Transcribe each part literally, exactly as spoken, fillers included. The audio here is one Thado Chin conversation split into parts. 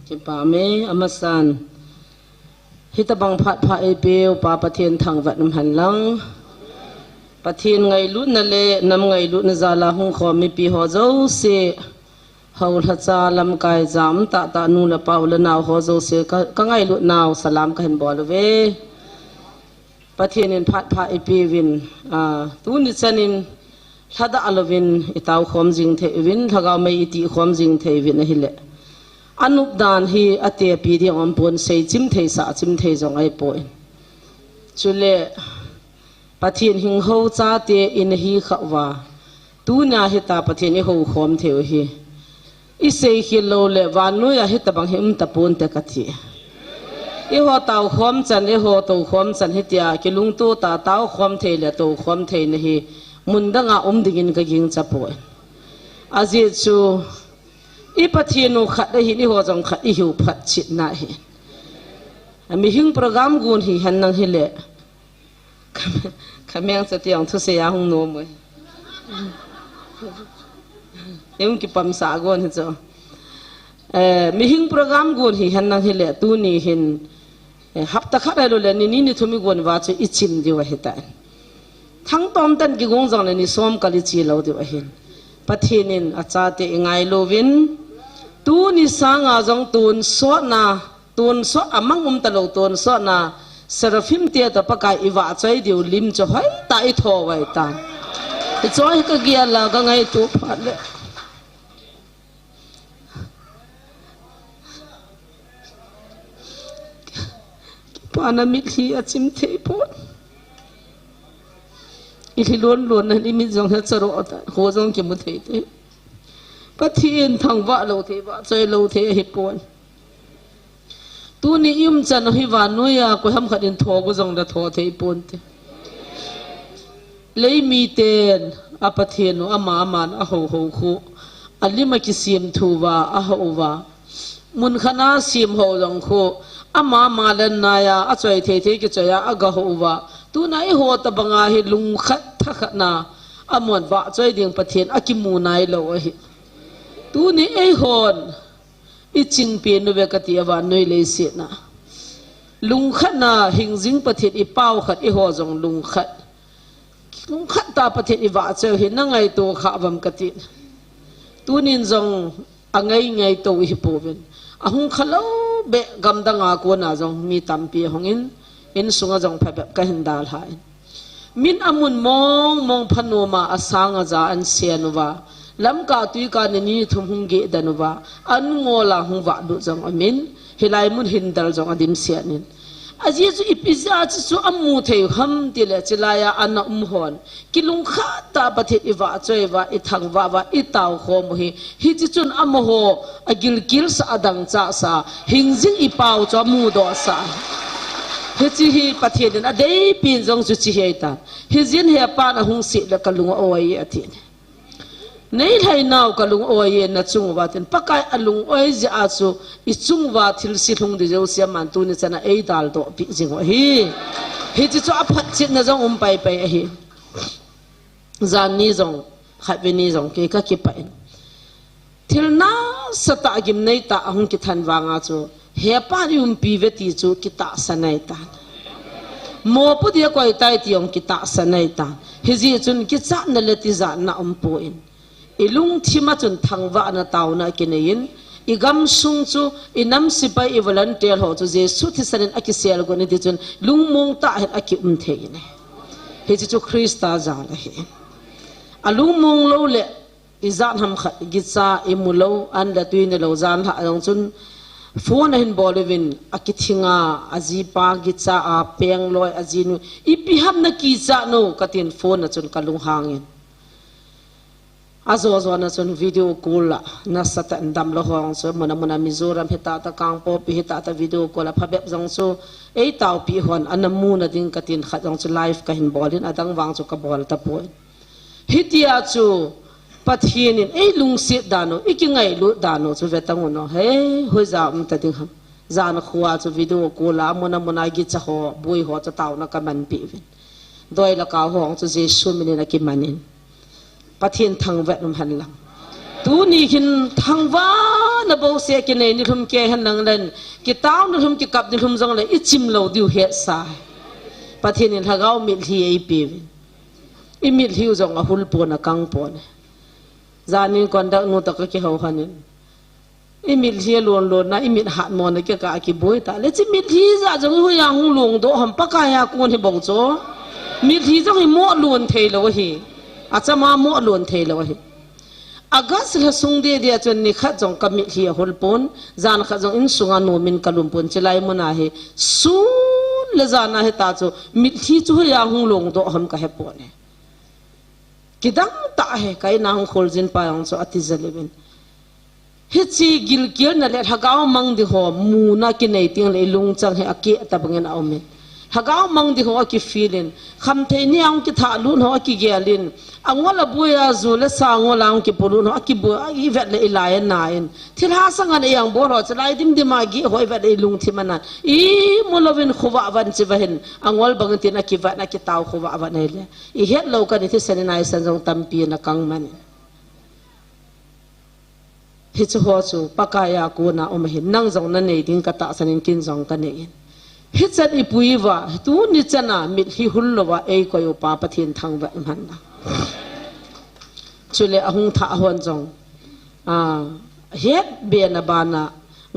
Kipah e, amasan. Hitabang phat pha eipeu Pa Pathen thangvah in umhen lang. Pathen ngailutna le nam ngailutna jal a hung khom mipi ho jouse. Hou lhacha lamkai jam tah tah nu le pa u le nao ho jouse ka, ka ngailut nau salam kahin bol uve. Pathen in phat pha eipeuvin, a, tuni chan in lhadah louvin itao khom jing thei uvin, lhagao mei iti khom jing thei uvin ahile. Anop dan hi atepi ding aumpon, seichim thei sahchim thei jong ahipoi. Chule, Pathen hing hou chate ina hi khah uva. Tunia hita Pathen ihou khom thei u hi. Isei khel lou le, vannoi a hitabang hi umtapon te kati. Eiho tao khom chan, eiho tou khom chan hitia, kilungto tah tao khom thei le, tou khom thei na hi, mun dang a um dingin ka gingcha poi. Ajeh chu, i Pathen u khat ahin, eiho jong khat ihiu phat chet na hi. A mihing program gon hihen lang hile. Ka, ka meng sa tiang thusei a hung nom e. Eung kipam sa gon hi chu. Eh, mihing program gon hihen lang hile tuni hin, eh, hapta khat ahilou le, ni ni ni thum igon uva chu ichin diu ahitai. Thangtom ten kigong jong le ni som kal ichi lou diu ahin. Pathen in achate ingai louvin. Tuni sanga jong tonsot na Tonsot a mang um talou tonsot na, Seraphim te toh Pakai ivahchoi diu lim chu hoitah a itho uve tan. Hiche hi ka gel a ka ngaito phat le. Kipana mitlhi achim thei pon. Ilhi lon lon na imit jong hi charoh ta, kho jong kimu thei te. Pathen thangvah lou thei, vahchoi lou thei ahipon. Tuni i um chan u hi vannoi a koiham khat in tho gu jong le tho thei ponte. Lei miten a Pathen u ama aman ahou hou khu, alim a kisem thu uva, ahou uva. Mun khat a sem hou jong khu, ama ama len nai a, achoi thei thei kichoi a, aga hou uva. Tuna eiho tabang a hi lungkhat thakhat na, amon vahchoi ding Pathen akimu nailou ahi. Tuni eihon, ichin pen uve kati a vannoi leiset na. Lungkhat na hingjing Pathen ipao khat eiho jong lungkhat. Lungkhat tah a Pathen ivahchoi u hi na ngaito kha uvam kati. Tunin jong angai ngaito ihi pouvin. Ahung khalou beh gamdang a kona jong mi tampi ahung in, insung a jong phabep kahin dalhan. Min amun mong mong phanom a asang aja ahin sen uva. Lamkah tuikah ni ni thum hung geh den uva. An ngol a hung vahlut jong amin. Hilai mun hin dal jong adimset in. Ajeh chu ipi jeh a chu amu thei u ham tile chilai a ana um hon. Kilungkhat tah a Pathen ivahchoi uva, ithangvah uva, itao khom u hi. Hiche chun amaho agilkel sa, adangchah sa, hingjing ipao chu amudoh sa. Hiche hi Pathen in adeipi in jong chu hiche hi ahitan. Hijeh in hepan ahung seh le kalung a-oi e ati. Nei lhai nau kalung a-oi e nachung uva tin. Pakai alung oi jeh a chu ichung uva thilse lhung ding jouse aman tuni chan a eidaldoh peh jing u ahi. Hiche chu aphatchetna jong um pai pai ahi. Jan ni jong, khatvei ni jong, kei kakipah in. Thil nasatah gimnei tah ahung kithan vang a chu, hepan iumpi uve ti chu kitahsan ahitan. Mopo dia koi tai ti jong kitahsan ahitan. Hijeh chun kichatna le tijatna umpon. Ilungthim a chun thangvahna taona kinei in, igamsung chu, inam sepai, ivolunteer ho chu Jesu thisan in akisel gon iti chun, lungmong tah in akium thei in. Hiche chu Christa jal ahi. Alungmong lou le, ijat ham khat, gicha, imu lou, an le tui ne lou, jan lhah jong chun, phone ahin bol uvin, akithing a, ajipa, gicha a, peng loi, ajinu, ipi ham nakichat u, katin phone a chun kalunghang in. Ajo jo na chun video call a, nasatah in damlou ho chu, mun a mun a Mizoram hitah tah, Kangpokpi hitah tah video call a, phabep jong chu, eitaopi hon, ana muna ding katin khat jong chu live kahin bol in, adang vang chu kabol tapon. Hitia chu Pathen in eilungset dan u, ikingailut dan u chu vetan un o, hei, hoija umta ding ham. Jan khoa chu video call a, mun a mun a gicha ho, boi ho chu taona kamanpi uvin. Doi le kau ho chu Jesu min in akiman in. Pathen thangvah in umhen lang. Tuni hin thangvahna bouseh kinei nilhum kei hen lang len, kitao nilhum kikap nilhum jong le i chim lou diu hetsa. Pathen in lhagao mitlhi eipeuvin. I mitlhi u jong ahul pon akang pon. Janin conduct nu toh ka kihou hon in. I mitlhi a lon lon na, i mit hat mo na kikah a kiboi ta. Le chi mitlhi jat jong i hoiya hung longdoh ham Pakai a kon hi bou chu. Mitlhi jong hi mo lon thei lou ahi. Achama mo lon thei lou ahi. August lha sung deh deh a chun nikhat jong ka mitlhi ahul pon, jan khat jong insunga nomin ka lum pon chilai mun a hi. Sun le jan a hita chu mitlhi chu hoiya hung longdoh ham ka he pon e. Kidang tah e, ka in a hung kholjin pa jong chu ati jel uvin. Hiche gilkelna le lhagao mang ding ho muna kinei teng le i lungchang hi akeh tabang in aum in. Lhagao mang ding ho akifeel in. Khamthei nia hung kithahlut ho akigel in. Angol aboi a ju le sa angol a hung kipolut ho akiboi a i vet le i lai ana in. Thilha sanga i ang bol ho chilai dimdim a geh ho i vet le i lungthim ana. I mu louvin khovah van chi va hin. Angol bang tin akivat na kitao khovah van ahile. I het lou kani thisan in aisan jong tampi na kang man. Hiche ho chu Pakai a kon a um ahin, nang jong na nei ding ka tahsan in ken jong ka nei in. Hichan i pui uva, tuni chan a mitlhi hul louva ei koi u pa Pathen thangvah man lang. Chule ahung thah hon jong. A, het be na bana,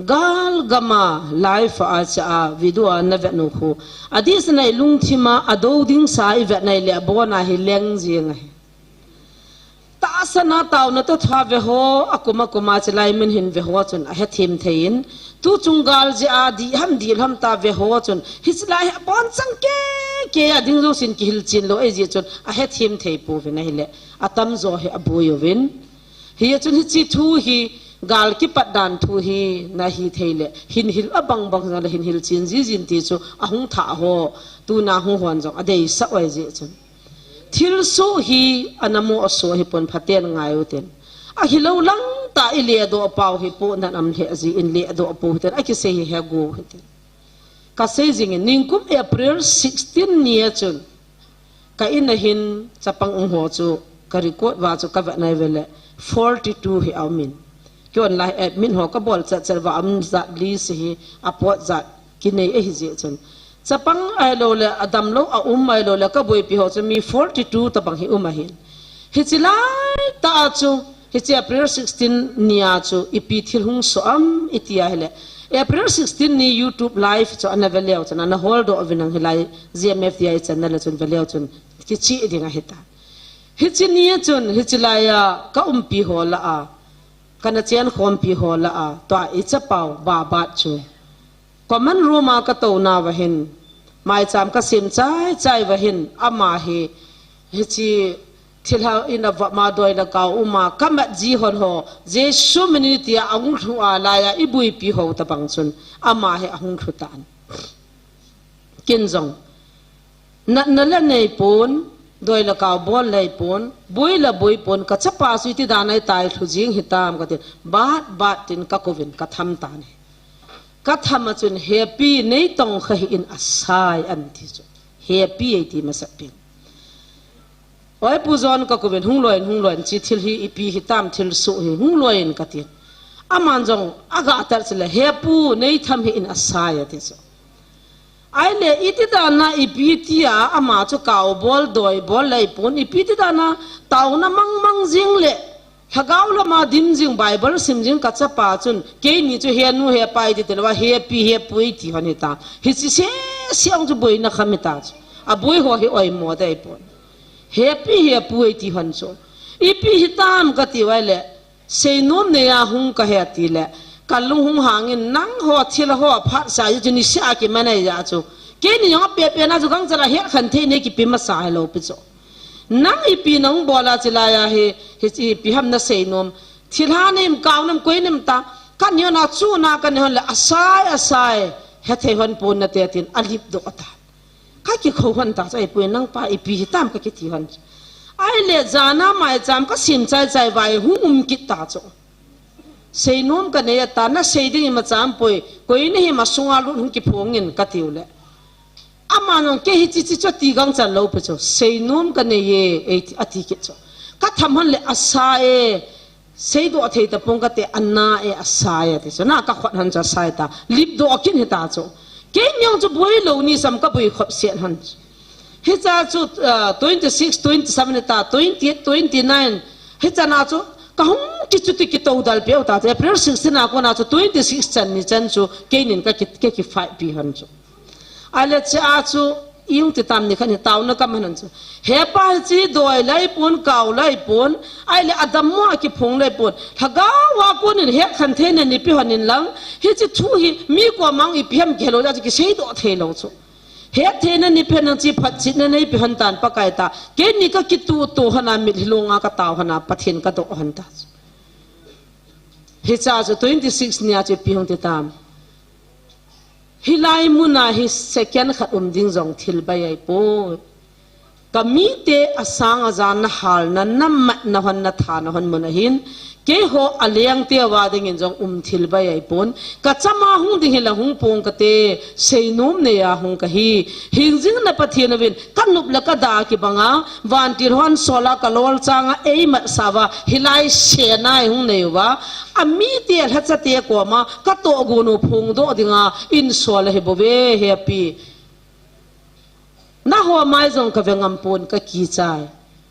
gal gam a, live a cha a, video a na vet nu khu. Adih sana i lungthim a, adou ding sa i vet na i le abon a hi leng jing ahi. Tahsan a taona toh tha ve ho, akum akum a chilai mun hin ve ho chun ahethem thei in. Tu chung gal jeh a dih ham dih lou ham ta ve ho chun. Hiche lai hi abon chang kei kei a ding jousen kihil chen lou ahi jeh chun ahethem thei pouvin ahile. Atamjo hi aboi uvin. Hijeh chun hiche thu hi gal kipat dan thu hi na hi thei le. Hin hil abang bang jong le hin hil chen jijin ti chu ahung thah ho. Tuna hung hon jong adeisah u ahi jeh chun. Thilsoh hi ana moh soh hi pon phaten ngai u tin. Ahilou lang tah i ledoh pau hi poh nan am lheh jeh in ledoh pou hitin. Akisei hi he go hitin. Ka sei jing in ningkum April sixteen ni a chun ka in a hin chapang um ho chu ka record uva chu ka vet nai ve le forty two hi aum in. Kei online admin ho ka bol chat chat uva um jat list hi apot jat kinei ahi jeh chun. Chapang ahilou le, adam lou, aum ahilou le, ka boipi ho chu mi forty two tabang hi um ahin. Hiche lai tah a chu, hiche April sixteen ni a chu, ipi thil hung soh am, iti ahile. April sixteen ni YouTube live chu ana ve leu chun, ana holdoh uvin nang hilai G M F D I channel a chun ve leu chun, kichih ding ahitai. Hiche ni a chun, hiche lai a, ka umpi ho lah a, ka na chen khompi ho lah a, tua i chapau, Babat chu. Common room a ka tou nauva hin, maicham ka sem chai chai uva hin, ama hi, hiche thilha in a vah ma doi le kau um a, ka mat ji hon ho, Jesu min in tia ahung lhu a lai a, i boipi ho tabang chun, ama hi ahung lhu tan. Ken jong, natna le nei pon, doi le kau bol lei pon, boi le boi pon, ka chapa chu iti dan a i tai lhu jing hitam ka tin, Bat, Bat tin ka kouvin ka tham tan ahi. Ka tham a chun hepi nei tong kha hih in asai an ti chu. Hepi ei ti masat pen. Oi Pu John ka kouvin hung loi in, hung loi in chi thil hi ipi hitam thilsoh hi hung loi in ka tin. Aman jong aga tat chule hepu nei tham hih in asai ati chu. Ahile iti dan a ipi tia ama chu kau bol doi bol lei pon ipi ti dan a taona mang mang jing le Lhagao lama dim jing, Bible sim jing ka chapa chun, keini chu he nu he pa iti ti louva, hepi hepu iti hon hita. Hiche sese ong chu boina kham hita chu. Aboi ho hi oimo dei pon. Hepi hepu iti hon chu. Ipi hitam ka ti uva le, seinom nei a hung ka he ti le, ka lung hung hang in nang ho thil ho phat sa chu ni sia kimanei ja chu. Keini jong ape pe na chu gangchal a het khen thei nei kipe masa hilou pi chu. Nang ipi nang bol a chilai a hi, hi ipi ham na seinom. Thilha nem kau nem koi nem ta. Ka ni hon a chu na ka ni hon le asai, asai. Hethei hon pon nate tin alip doh ta. Ka kikhou hon ta chu ahi poi nang pa ipi hitam ka kiti hon. Ahile jana maicham ka sim chai chai uva hung um kit ta chu. Seinom ka nei a ta na sei ding imacha um poi. Koi na hi ma sunga lut hung kiphong in ka tiu le. Ama nong kei hichi chi chu ti gangchal lou pi chu. Seinom ka nei e, ei ti, ati kit chu. Ka tham hon le asai e. Seidoh thei tapong kate, ana e, asai e, ati chu. Na kakhut hon chu asai ta. Lipdoh kin hita chu. Kei niang chu boi lou ni sam kaboi khop sen hon chu. Hicha chu, ah, twenty six, twenty seven hita, twenty eight, twenty nine. Hicha na chu kahung kichuti kitou dal peu ta chu. April sixteen a kona chu twenty six chan ni chan chu keinin kaki, kaki fight pi hon chu. Ahile chea chu, iung ti tam ni khan hi tauna kaman hon chu. He pa hichi doi lai pon, kau lai pon, ahile adammo a kiphong lai pon. Lhagao a konin het khen theina neipe hon in lang, hichi thu hi mi komang ipi ham kihe lou jeh a chu kiseidoh thei lou chu. Het theina neipe hon in chi phatchetna neipe hon tan Pakai ta. Keini kakituto hon a mitlhi longa katao hon a Pathen kadoh hon ta chu. Hicha chu twenty six nia chu ipi hung ti tam. Hilai muna hi second khat um ding jong thil bai ahipoi. Kamite asang ajan nahalna, namatna hon, nathana hon mun ahin, keiho alengte a dingin jong um thil bai ahipon. Kachama hung ding hile hung pong kate, seinom neiya hung kahi. Hingjing na Pathen uvin, kanup le kada kibanga, vantil hon sola kalol changa eimatsah uva, hilai sena hung nei uva, amite lhachate koma katohgon u phongdoh dinga insol ahibouve, hepi. Naho mai jong kave ngam pon, kakichai.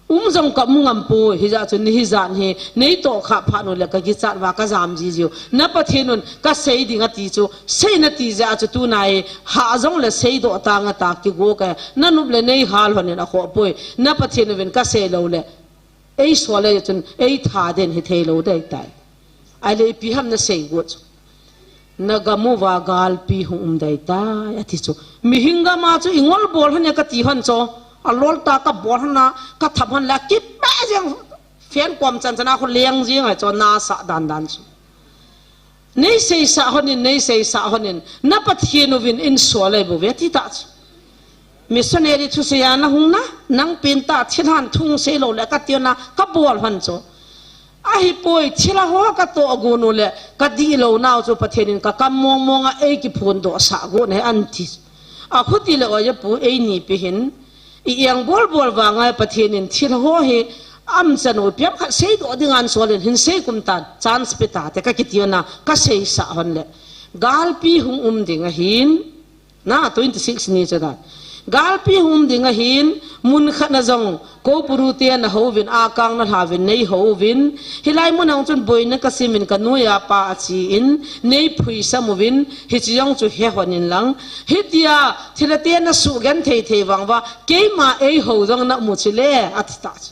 Um jong kaum ngam poi, hijeh chun ni hijat hi neitohkhah phat u le kakichat uva kajam jijiu. Na Pathen un kasei ding ati chu, sei nati jeh a chu tunai, hah jongle seidoh tang ata kigo ka, nanup le neihal hon in akhoh poi, na Pathen uvin kasei loule eisol le chun eitha den hithei lou ding ahitai. Ahile ipi ham nasei got chu. Nagam uva galpi hung um ding ahitai, ati chu. Mihing gam a chu ingol bol hon e kati hon chu. Alol ta kabol hon a, kathap hon le, kipeh jeng fan kom chan chan a khu leng jeng ahi chu, nasah dan dan chu. Neiseisah hon in, neiseisah hon in, na Pathen uvin insol ahibouve, ati ta chu. Missionary thusei a nahung na, nang pen ta, thilhan thu sei lou le, kati hon a, kabol hon chu. Ahipoi, thilha ho katohgon u le, kadih lou nau chu, Pathen in kakam mong mong a eikiphondoh sah got ahi anti. Akhuti le oiya pu eini pi hin, i-eng bol bol vanga Pathen in thilha ho hi, amchan u ipi ham khat seidoh dinga insol in, hinsei kum tan, chance pe tate kakiti hon a, kaseisah hon le. Galpi hung um ding ahin, na, twenty six ni chu dan. Galpi hung um ding ahin, mun khat na jong, koupuru te nahouvin, akang nalhauvin, neihouvin. Hilai mun a hung chun boina kasimin kanoiya pa achen, neiphuisam uvin, hiche jong chu he hon in lang. Hitia, thilha te nasuh genthei thei vang uva, keima eihou jong namu chule, ati ta chu.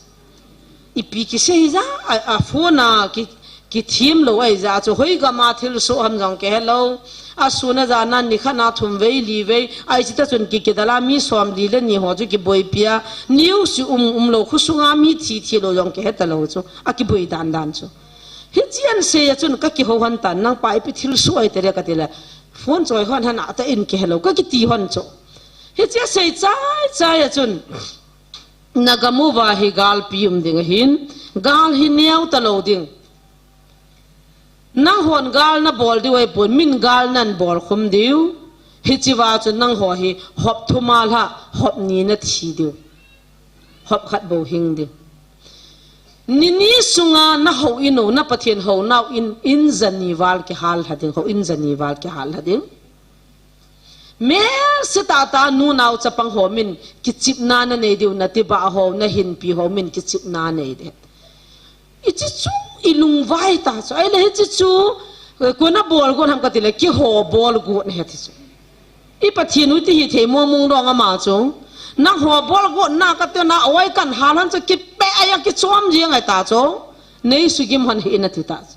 Ipi kisei ja, a, a phone a ki, kithem lou ahi jeh chu, hoi gam a thilsoh ham jong kihe lou. Asun ajan a nikhat a thum vei, li vei, ahi chita chun ki, kidal a mi som li le ni ho chu kiboipi a, news um, um lou, khosunga mi thi, thi lou jong kihe ta lou chu, akiboi dan dan chu. Hiche asei a chun kakihou hon tan, nang pa ipi thilsoh ahi tile kati le, phone choi hon hana ta in kihe lou, kakiti hon chu. Hiche asei chai chai a chun, Nagam uva hi galpi um ding ahin, gal hi neo ta lou ding. Nanghon gal nabol diu ahipon, min gal nanbol khum diu. Hichea chu nangho hi hop thum a lha, hop ni nathi diu. Hop khat bou hing diu. Ni ni sunga nahou in u, na Pathen hounau in, in jani val kihal lha ding, hou in jani val kihal lha ding. Melse tahtah nu nao chapang ho min kichepna nanei diu, natibah ho, nahinpi ho min kichepna nei ding. Hiche chu ilungvai ta chu. Ahile hiche chu, eh, koi nabol got ham kati le, keiho bol got ahi ti chu. I Pathen u ti hithei mong mong dong ama chu. Nangho bol got na kati na, oi kan hal hon chu kipeh a, akichom jeng ahi ta chu. Nei sugim hon hih in ati ta chu.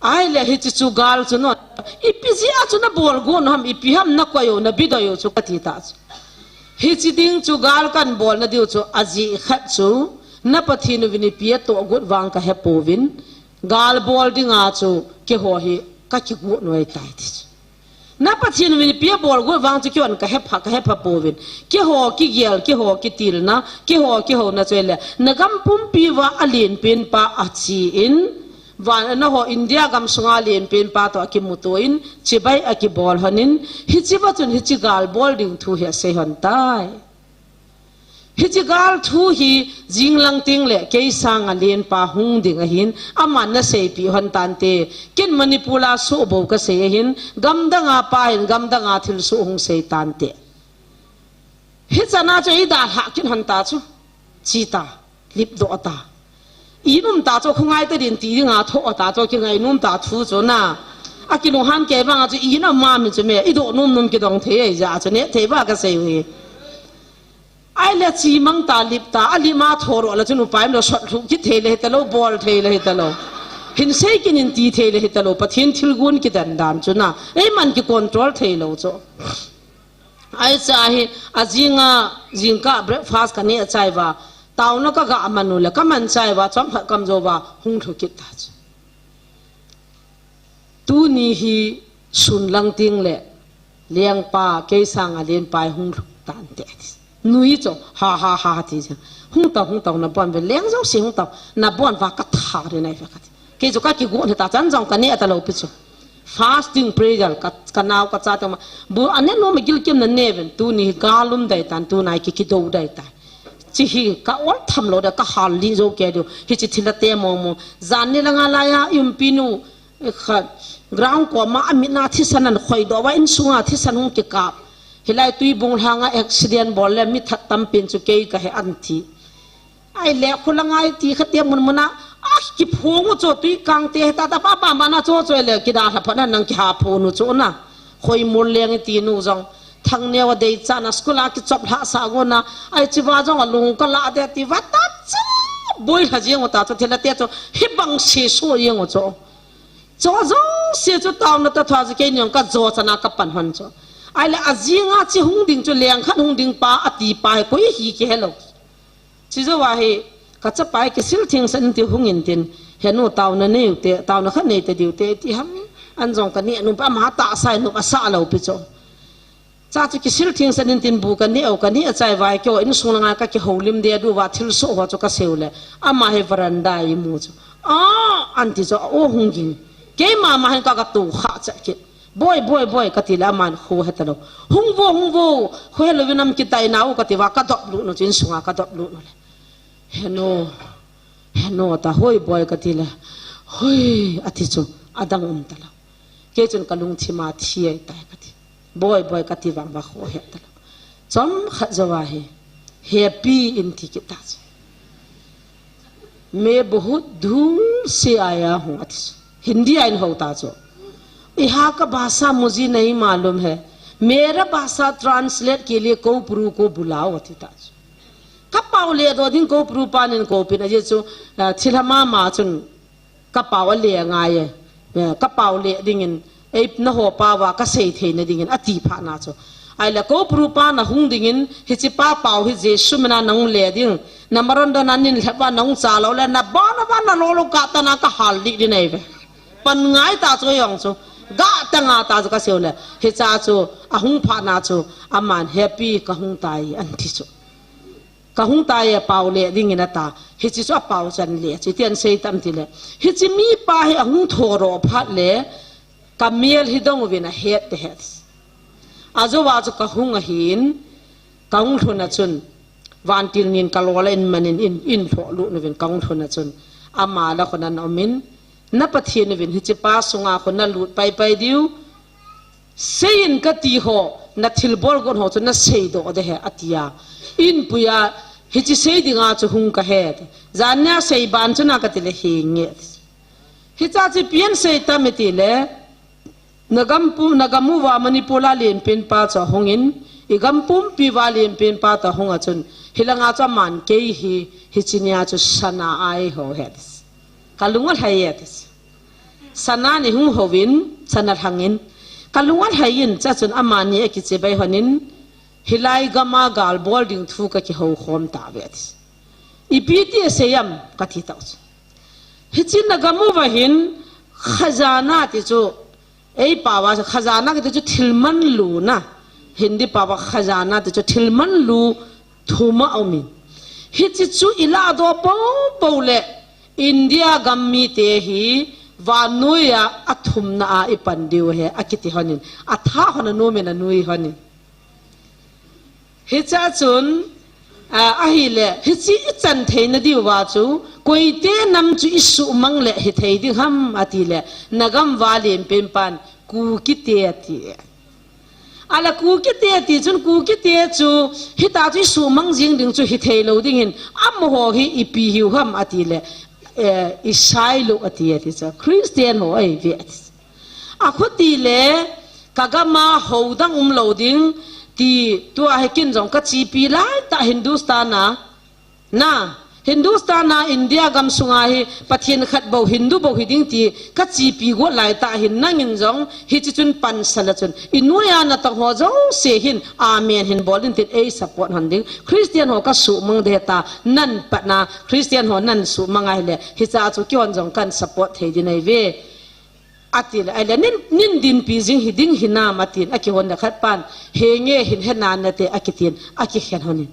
Ahile hiche chu gal chu no. Ipi jeh a chu nabol got u ham, ipi ham nakoi u, nabidoi u chu kati ta chu. Hiche ding chu gal kanbolna diu chu ajeh khat chu, na Pathen uvin ipi atoh got vang kahepouvin, gal bol dinga chu keiho hi kakigot u ahitai ti chu. Na Pathen uvin ipi abol got vang chu keihon kahepha, kahepha pouvin. Keiho kigel, keiho kitilna, keiho kihouna chu ahile, nagam pumpi uva alenpen pa achen, van, nangho India gam sunga lenpen pa toh akimuto in, chibai akibol hon in, hichea chun hiche gal bol ding thu hi asei hon tai. Hiche gal thu hi jinglang teng le kei sanga lenpa hung ding ahin, aman na seipi hon tante, ken Manipur a soh bou ka sei ahin, gamdanga pa hin gamdanga thilsoh hung sei tante. Hichana chu eidalhah kit hon ta chu, chi ta, lipdoh ta. Inum ta chu khungai ta din ti dinga thoh ta chu kingai num ta thu chu na. Akilunghan kei vanga chu inam ma min chu me, idoh num num kidong thei ahi ja chu ne thei ba ka sei u hi. Ahile chimang ta, lip ta, alima thoroh le chun upai umlou, sot lhuh kit thei le hitalou, bol thei le hitalou. Hin sei kit in ti thei le hitalou, Pathen thilgon kidan dan chu na. Eiman kicontrol theilou chu. Ahi cha hi, ajinga, jingkah breakfast kaneh chai uva, taona kaga man u le, kaman chai uva, chomkhat kamjou uva, hung lhu kit ta chu. Tuni hi sun lang teng le, lengpa, kei sanga lenpa hi hung lhu tante. Nui chu, ha, ha, ha, ti chu. Hung tao, hung tao, nabon uve, leng jouse hung tao, nabon uva katha ri nai uve kati. Kei chu kakigon hita, chan jong kaneh talou pi chu. Fasting prayer, ka, kanao kacha teng ma. Bu ane nom gilkemna ne uvin, tuni hi gal um dai tan, tunai ki, kidou dai tai. Chi hi ka ol tham lou da, kahal lih jou kei diu. Hiche thilha te mong mong. Jan ni langa laiya, i umpi nu, khat, ground koma amitna thisan ahin khoidoh uva, insunga thisan hung kikap. Hilai Tuibung lhanga accident bol le mi that tampin chu kei kahi anti. Ahile, khulanga iti khat te mun muna, akiphong u chu, Tuikang te, hita ta pa pa mana chu chu le, kidalha phat na nang kiha phon u chu na. Khoimol leng iti nu jong. Thangneo a dei chana, school a kichop lhah sah gona, ahi chi uva jong alung kala de ti uva ta chu. Boi lha jeng u ta chu, thilha te chu, hibang seso jeng u chu. Chu jouse chu taona toh thua chu keini jong kajo chana kapan hon chu. Ahile ajinga chi hung ding chu leng khat hung ding pa ati pa hi koi hi kihelou. Chi jou a hi kachapa hi kisil thengsan in ti hung in tin, henu taona nei u te, taona khat nei ta diu te, ti ham an jong kaneh nom pa ama tahsa in nom asah lou pi chu. Cha chu kisil thengsan in tin bu kaneh u, kaneh a chai uva keiho insung langa kakihoulim de diu va thilsoh ho chu kasei u le. Ama hi veranda a imu chu. A, anti chu, a o hung ging. Keima ma hin ka, kato kha cha kit. Boi, boi, boi, kati le aman kho hetalou. Hung vo, hung vo, kho helou vin am kitai nau kati uva, kadop lut nu chu insunga kadop lut nu le. Henu, henu ta, hoi boi kati le. Hoi, ati chu, adang um talou. Kei chun kalungthim a thi ahitai kati. Boi, boi, kati vang uva kho hetalou. Chomkhat jou a hi, happy in ti kit ta chu. मैं बहुत दूर से आया हूँ, ati chu. Hindi a in hou ta chu. यहाँ का भाषा मुझे नहीं मालूम है। मेरा भाषा translate के लिए कोपरू को बुलाओ, ati ta chu. Kapao le doh ding Koupru pan in koupin ahi chu, ah, thilha mama chun kapao ale ngai e. Eh, kapao le dingin, ei, naho pao a kasei theina dingin ati phat na chu. Ahile Koupru pa nahung dingin, hiche pa pao hi Jesu mina nahung le ding. Namaron dona nin lhep uva nahung cha lou le, nabon uva nalo lou kah tana kahal lih ding ahi ve. Pan ngai ta chu jong chu. Gah tanga ta chu kasei u le. Hicha chu, ahung phat na chu, aman happy kahung tai, anti chu. Kahung tai e, pao le dingin ata. Hiche chu apao chan le, chu ti an sei tam ti le. Hiche mipa hi ahung thoroh phat le, kamel hi dong uvin ahet te het. Ajou a chu kahung ahin, kahung lhun a chun, vantil nin kalol a in manin in, in lhoh lut uvin kahung lhun a chun, ama la khun ana um in, na Pathen uvin hiche pa sunga khun nalut pai pai diu, Seiyin kati ho, nathilbol got ho chu nasei doh de he, ati a. Inpui a, hiche sei dinga chu hung kahe. Jan nia sei ban chu na kati le henge. Hicha chu ipi asei tam iti le, nagam pu, nagam uva Manipur a lenpen pa chu ahung in, igam pumpi uva lenpen pa toh hung a chun, hilanga chu aman kei hi, hiche nia chu sana a eiho he. Kalung alhai e. Sana in eihung houvin, sana lhangin. Kalung alhai in, chuchun amani akichibai honin, hilai gam a gal bol ding thu kakihou khom tauve ati. Ipi ti asei em, kati tau chu. Hiche nagam uva hin, khajana ti chu, ei pao a, khajana kiti chu thil manlu na. Hindi pao a khajana ti chu thil manlu thum aumin. Hiche chu ilah doh poupou le India gam mite hi vannoi a athumna a ipan diu ahi akiti honin. Atha hon anomin anui honin. Hicha chun A, ahile, hiche ichan theina diuva chu, koite nam chu isuhmang le hithei ding ham atile, nagam valen pen pan, Kukite ati. Ala Kukite ati chun Kukite chu, hita chu isuhmang jing ding chu hithei lou dingin, amaho hi ipi hiu ham atile, eh, isai lou ati ati chu, Christian ho ahi ve ati. Akhuti le, kagama hou dang umlou ding, ti tua hi kin jong kachepi laitah Hindustan a, na, Hindustan a India gam sunga hi Pathen khat bou Hindu bou hiding ti kachepi got laitah hin nangin jong hiche chun pansal a chun. Inuiya natong ho jouse hin amen hin bol in tin ei support hon ding. Christian ho kasuhmang ding ta nan patna Christian ho nan suhmang ahile hicha chu kihon jong kan support thei ding ahi ve. Atile, ahile, nin, nin dinpi jing hiding hinam atin, akihon le khat pan, henge hin hena nate akitin, akikhen honin.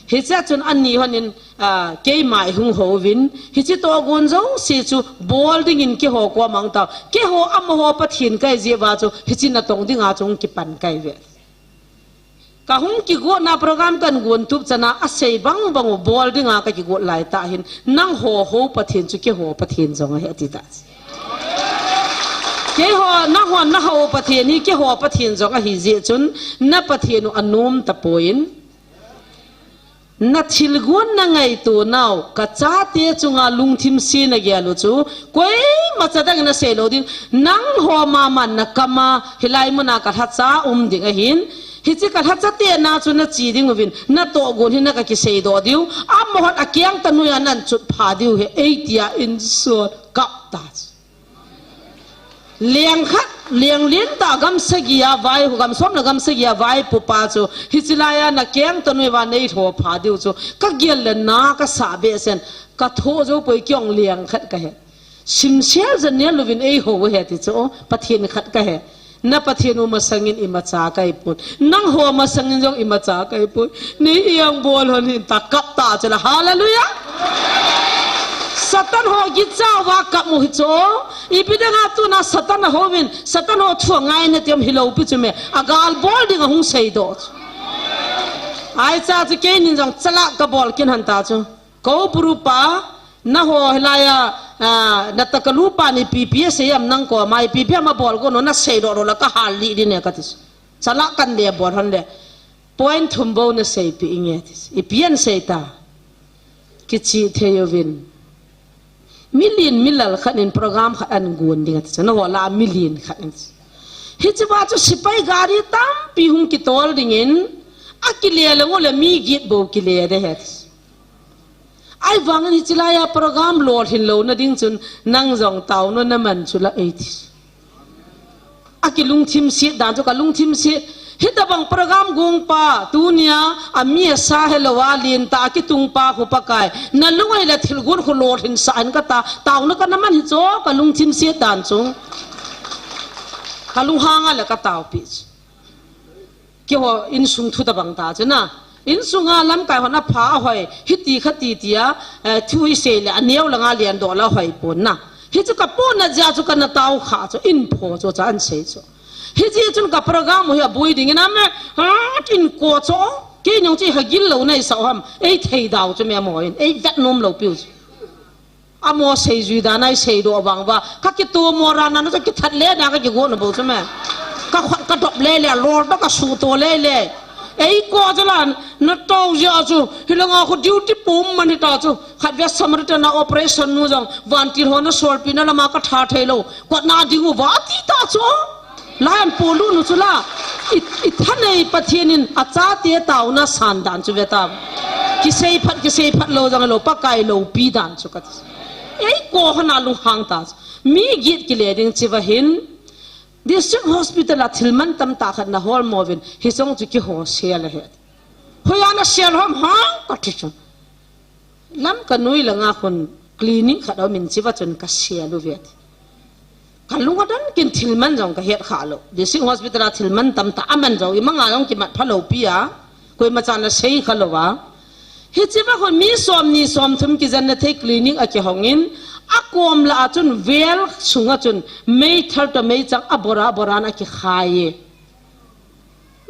Hiche chun ani honin, ah, keima ihung houvin, hiche tohgon jouse chu bol dingin keiho koma hung tao, keiho amaho Pathen kahi jeh uva chu, hiche natong dinga chu hung kipan kahi ve. Kahung kigotna program kagon tup chana asei bang bang u bol dinga kakigot laitah hin, nangho ho Pathen chu keiho Pathen jong ahi ati tah. Keiho, nangho naho Pathen hi keiho Pathen jong ahi jeh chun, na Pathen u anom tapon, nathilgon nangaito nau, kachate chunga lungthim se nagel u chu, koima cha dangin asei lou ding, nangho mama nakama, hilai muna kalhacha um ding ahin, hiche kalhacha tena chu nache ding uvin, natohgon hi na kakiseidoh diu, amahon akeng tah noiya nanchot pha diu ahi, eitia insung kap ta chu. Leng khat, leng lentah gam sagi a vai, gam som le gam sagi a vaipopa chu, hiche laiya nakeng tah noiya neilho pha diu chu, kagel le na kasah behseh in, kathoh jou poi kei jong leng khat kahi. Simsel janel louvin eiho u ahi ti chu, Pathen khat kahi. Na Pathen u masangin imacha kahipon. Nangho masangin jong imacha kahipon. Nei hiang bol hon hin ta kap ta chu la. Hallelujah! Satan ho gicha uva kap u hi chu. Ipi dinga tuna Satan ahouvin, Satan ho thu angai nati ham hilou pi chu me. Agal bol ding ahung seidoh chu. Ahi cha chu keinin jong chala kabol kin hon ta chu. Ko puru pa, naho hilaiya, ah, natakalu pa ni ipi ipi asei ham nang koma, ipi ipi ama bol gon u naseidoh lou le kahal lih ding e kati chu. Chala kan le bol hon le. Point thum bou naseipeh inge ati chu. Ipi asei ta. Kichih thei uvin. Milen milal khat in program khat agon ding ati chu. Naho lah a milen khat in. Hiche va chu sepai gari tampi hung kitol dingin. Akile le ngo le mi get bou kile de ahi. Ahivangin hiche laiya program lolhin louna ding chun nang jong taona naman chu la eiti. Akilungthim set dan chu kalungthim set. Hitabang program gong pa, tunia, ami asa helou a, lentah a kitung pa khu Pakai. Nalung ahile thilgon khu lolhin sah in kata, taona kanaman hi chu, kalungthim set dan chu. Kalunghang a le kataopi chu. Keiho insung thu tabang ta chu na. Insunga lamkai hon apha ahoi, hiti kha ti tia, eh, thu isei le aneo langa lendoh la hoi pon na. Hichu kapohna jeh chu kana tao kha chu, in pho chu cha ahin sei chu. Hijeh chun ka program u hi aboi dingin ame, ha, kin ko chu, kei nung chu hagil lou nei sa ham, ei thei dau chu me mo in, ei vet nom lou piu chu. Amo seijui dan a iseidoh vang uva. Kakitomo ran a, na chu kithat le dan kakigon u bou chu me. Kakhut kadop le le, lol toh kasuto le le. Ei ko chu la, natao jeh a chu, hilanga khu duty pum man hita chu. Khatvei Samaritan a operation nu jong, vantil ho nasolpina lama katha thei lou. Kotna ding uva ati ta chu. Lai an polu nu chu la. I, ithanei Pathen in achate taona san dan chu ve ta. Kisei phat, kisei phat lou jong lou, Pakai loupi dan chu kati. Ei ko hana lunghang ta chu. Mi get kile ding chiva hin. District Hospital a thil mantam tah khat nahol mo uvin, hichong chu kihosel ahi. Hoiya nasel ham hang kati chu. Lamka noi langa khun clinic khat aumin chiva chun kasel uve ati. Kalung adon kin thil man jong kahet kha lou. District Hospital a thil mantam tah aman jong imanga jong kimat pha lou pi a. Koima chan asei kha lou a. Hichiva khun mi somni somthum kijenna thei clinic akihongin, akom lah a chun vel sunga chun meithal toh meichang abora boran akikhai e.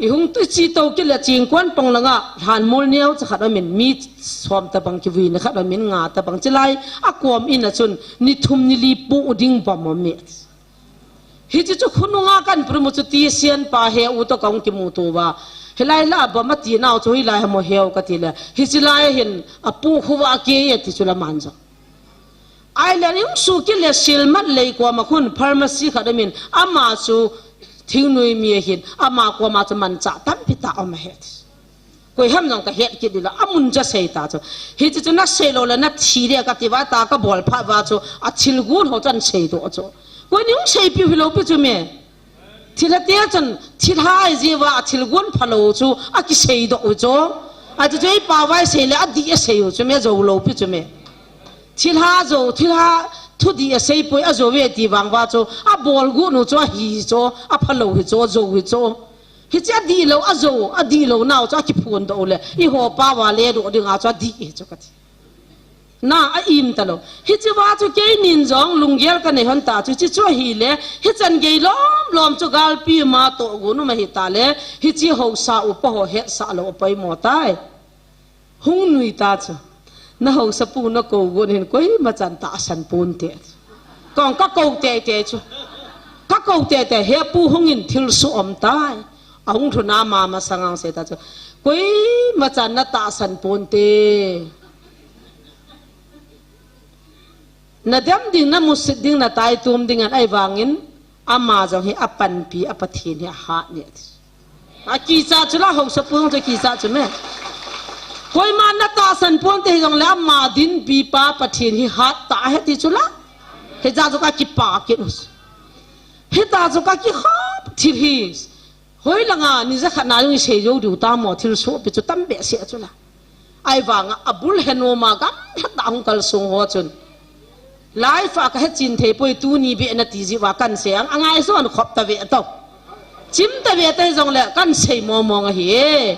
I hung tu chi to kile chingkuan pang langa lhanmol neo cha khat amin mi som tabang kivuina khat amin nga tabang chilai a kom in a chun ni thum ni li pu ding bam amin. Hichi chu khununga kan prumu chu ti sian pa he u to kong kimu to va. Hilai la bam ati nau chu hilai hamo heu ka ti le. Hichi lai hin a pu khuwa ke ye ti chu la man jo. Ai le ring su kile silmat lei ko ma khun pharmacy khat amin ama chu thingnui mi hin ama ko ma chu man cha tam pi ta om het. Koi ham jong ka het kit dila amun cha sei ta chu. Hichi chu na sei lo le na thi le ka ti va ta ka bol pha va chu a thil gun ho chan sei do chu. Koi ni hung sei pi hi lo pi chu me. Thilha te chun thilha ai ji va a thil gun pha lo chu a ki sei do u chu. A chu chu ei pa vai sei le a di a sei u chu me zo lo pi chu me. Thilha zo thilha thu di a sei poi a zo ve ti vang va chu a bol gu nu chu a hi chu a pha lo hi chu zo hi chu. Hichi a di lo a zo a di lo nau chu a ki phun do le i ho pa va le do ding a chu a di hi chu ka ti. Na a im ta lo. Hichi va chu kei nin jong lunggel ka nei hon ta chu chi chu hi le hichan gei lom lom chu galpi ma to gu nu ma hi ta le hichi ho sa u pa ho het sa lo pa i mo tai. Hung nui ta chu. Na ho sa pu na ko gu nin koi ma chan ta san pun te. Kong ka ko te te chu. Ka ko te te he pu hung in thil su om tai. A hung thuna ma ma sangang se ta chu. Koi ma chan na ta san pun te. Na dem ding na musit ding na tai tum ding an ai vangin ama jong hi a panpi a Pathen hi a hat ni ati. A kicha chu la ho sa pung chu kicha chu me. Koi ma na ta san pun te jong le ama din pi pa Pathen hi hat ta he ti chu la. He ja chu ka ki pa ki us. He ta chu ka ki khap thil hi. Hoi langa ni za khat na jong i sei jo diu ta mo thil so pi chu tam be se chu la. Ai vanga a bul he no ma gam hat da hung kal sung ho chun. Lai fa ka he chin thei poi tu ni be na ti ji wa kan se ang angai so an khop ta ve to. Chim ta ve ta jong le kan sei mo mo nga hi.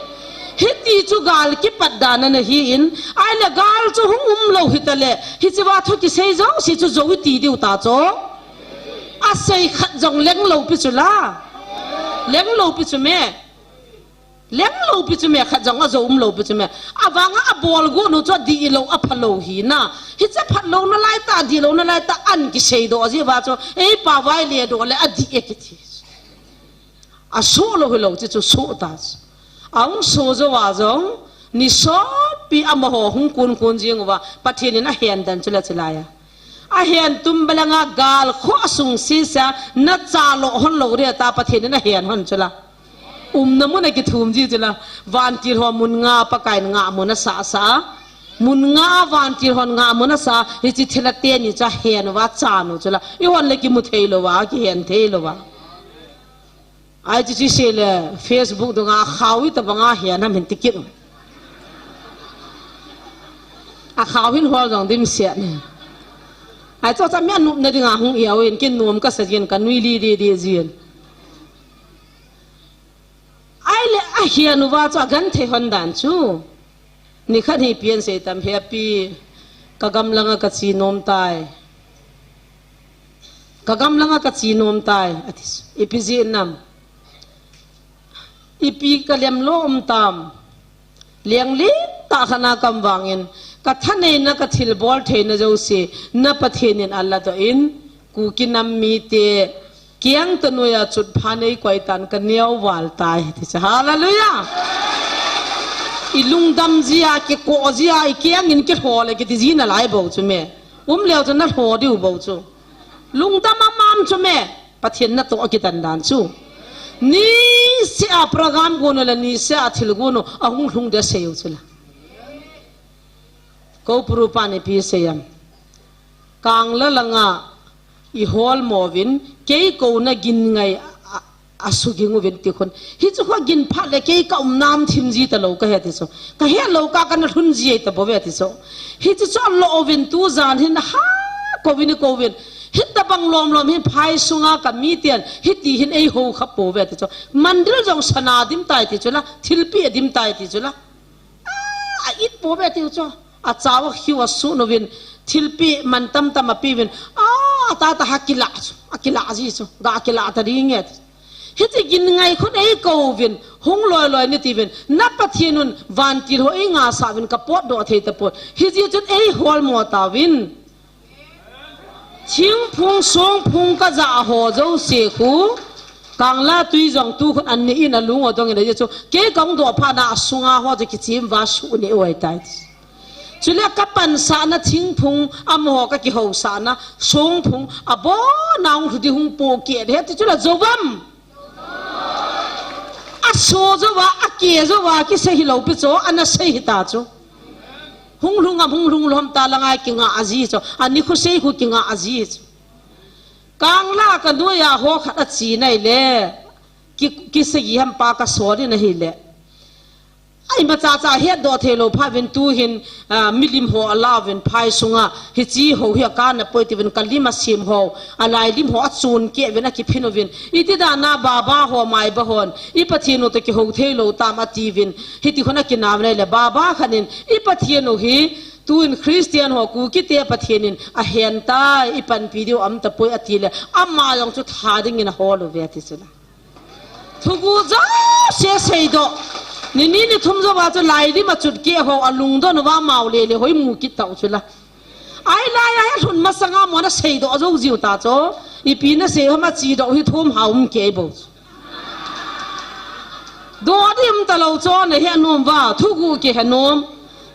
He ti chu gal ki pat da na na hi in ai le gal chu hung um lo hi ta le hi chi wa thu ki sei jo si chu jo i ti diu ta cho. A sei khat jong leng lo pi chu la. Leng lo pi chu me. Leng lo pi chu me khat jong a zo um lo pi chu me. A vanga a bol gu nu chu a di lo a pha lo hi na. Hi cha phat lo na lai ta di lo na lai ta an ki sei do a ji va chu. Ei pa vai le do le a di e ki ti. A so lo hi lo chi chu so ta chu. A hung so jo wa jong ni so pi a ma ho hung kun kun jing wa Pathen in a hen dan chu la chi la ya. A hen tum balanga gal kho a sung si sa na cha lo hon lo re ta Pathen in a hen hon chu la. Um na mun a ki thum ji chu la. Van ti ho mun nga pa kai nga mun a sa sa. Mun nga van ti hon nga mun a sa hi chi thila te ni cha hen wa cha nu chu la. I hon le ki mu thei lo wa ki hen thei lo wa. Ai chi chi se le Facebook dunga khawi ta banga hen ham hen ti kit. A khaw hin hol jong dim siat ni. Ai cho cha mi a nup na dinga hung i a win kin nuam ka sa jin ka nui li di di jin. Ai le a hian uva chu a gan thei hon dan chu. Ni khat hi pian sei tam he pi ka gam langa ka chi nom tai. Ka gam langa ka chi nom tai. Ati ipi ji nam. Ipi ka lem lo um tam. Liang ling ta khana kam vangin ka thaneina ka thilbol theina jouse na Pathen in a la doh in Kuki nam mite kiang ta nuia chut pha nei koi tan ka neo val tai ti cha hallelujah. I lungdam jia ki ko jia i kiang in ki tho le ki ti ji na lai bo chu me. Um leo chu na tho diu bo chu. Lungdam a mam chu me. Pathen na to a kitan dan chu. Ni se a program gun u le ni se a thil gun u a hung hlung de sei u chu la. Ko puru pa ni pi sei am. Kang la langa i hol mo vin kei ko na gin ngai a, a su ging u vin ti khun. Hi chu kho gin phat le kei ka um nam thim ji ta lo ka he ti chu. Ka he lo ka ka na hlun ji ta bo ve ti chu. Hi chu chu lo vin tu jan hin ha ko vin ko vin. Hita bang lom lom hin phai sunga ka mi tian hiti hin ei ho kha po ve ti chu. Mandil jong sana dim tai ti chu la. Thilpi a dim tai ti chu la. A, a it po ve ti chu. A chawa khiu a su no vin. Thilpi man tam tam a pi vin. A, ta ta ha kila chu. A kila ji chu. Ga kila ta ding e. Hiche gin ngai khun ei kouvin, hung loi loi niti uvin, na Pathen un vantil ho ei ngahsah uvin ka potdoh thei tapon. Hijeh chun ei holmo tauvin. Thingphung songphung ka jah ho jouse khu, Kangla tui jong tu khun an ni in a lung u dong in a, hijeh chun kei ka hung doh phat na a sunga ho chu kichim va su ni oi tai. Chule ka pansahna thingphung, amaho ka kihousahna songphung, abon a hung lhu di hung pohkeh di, hiti chule jou am? A so jou a, a ke jou a, kisei hilou pi chu, ana sei hita chu. Hung lhung am, hung lhung lou ham ta langa kingah aji chu. Ani khu sei khu kingah aji chu. Kangla ka noiya ho khat a chi nai le. Ki, kisei ham pa ka so di na hile. Ai, imacha cha hetdoh thei lou pha uvin tu hin, ah, milim ho a la uvin phai sunga, hiche ho hi a kana poi ti uvin ka lim a sim ho, a lai lim ho a chun keh uvin a kiphin uvin. Iti dan a Baba ho Maiba hon, i Pathen u toh kihou thei lou tam a ti uvin. Hiti khun a kinam nei le Baba khat in, i Pathen u hi, tu in Christian ho Kuki te Pathen in a hen tai, i panpi diu am tapoi a ti le, ama jong chu tha ding in a hol uve ti chu la. Thugu jouse seidoh. Ni ni ni thum jou a chu lai lim a chut keh ho a lungdon uva mau le le hoi mu kit tau chu la. Ai lai a he lhun masanga mona seidoh jou jiu ta chu. Ipi na sei ham a chi doh hi thum ha um kei bou chu. Doh di um ta lou chu na he nom uva, thugu kihe nom.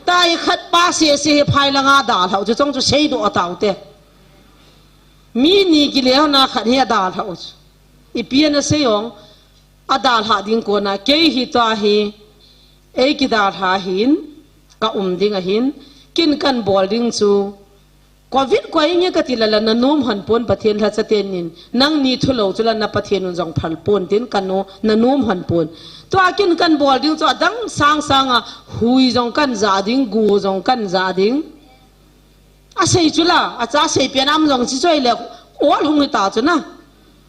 Tai khat pa se se he phai langa dalhau chu chong chu seidoh tau te. Mi ni kile ho na khat he dalhau chu. Ipi ana sei ong, a dalha ding kona, kei hi tua hi, ei kidalha hin, ka um ding ahin, kin kan bol ding chu, Covid koi nge ka ti lala na nom hon pon Pathen lhacha ten in, nangni thu lou chu la na Pathen un jong phal pon tin ka no, na nom hon pon. Tua kin kan bol ding chu adang sang sang a, hui jong kan ja ding, gu jong kan ja ding. A sei chu la, a cha sei pian am jong chi choi le, ol hung hi ta chu na.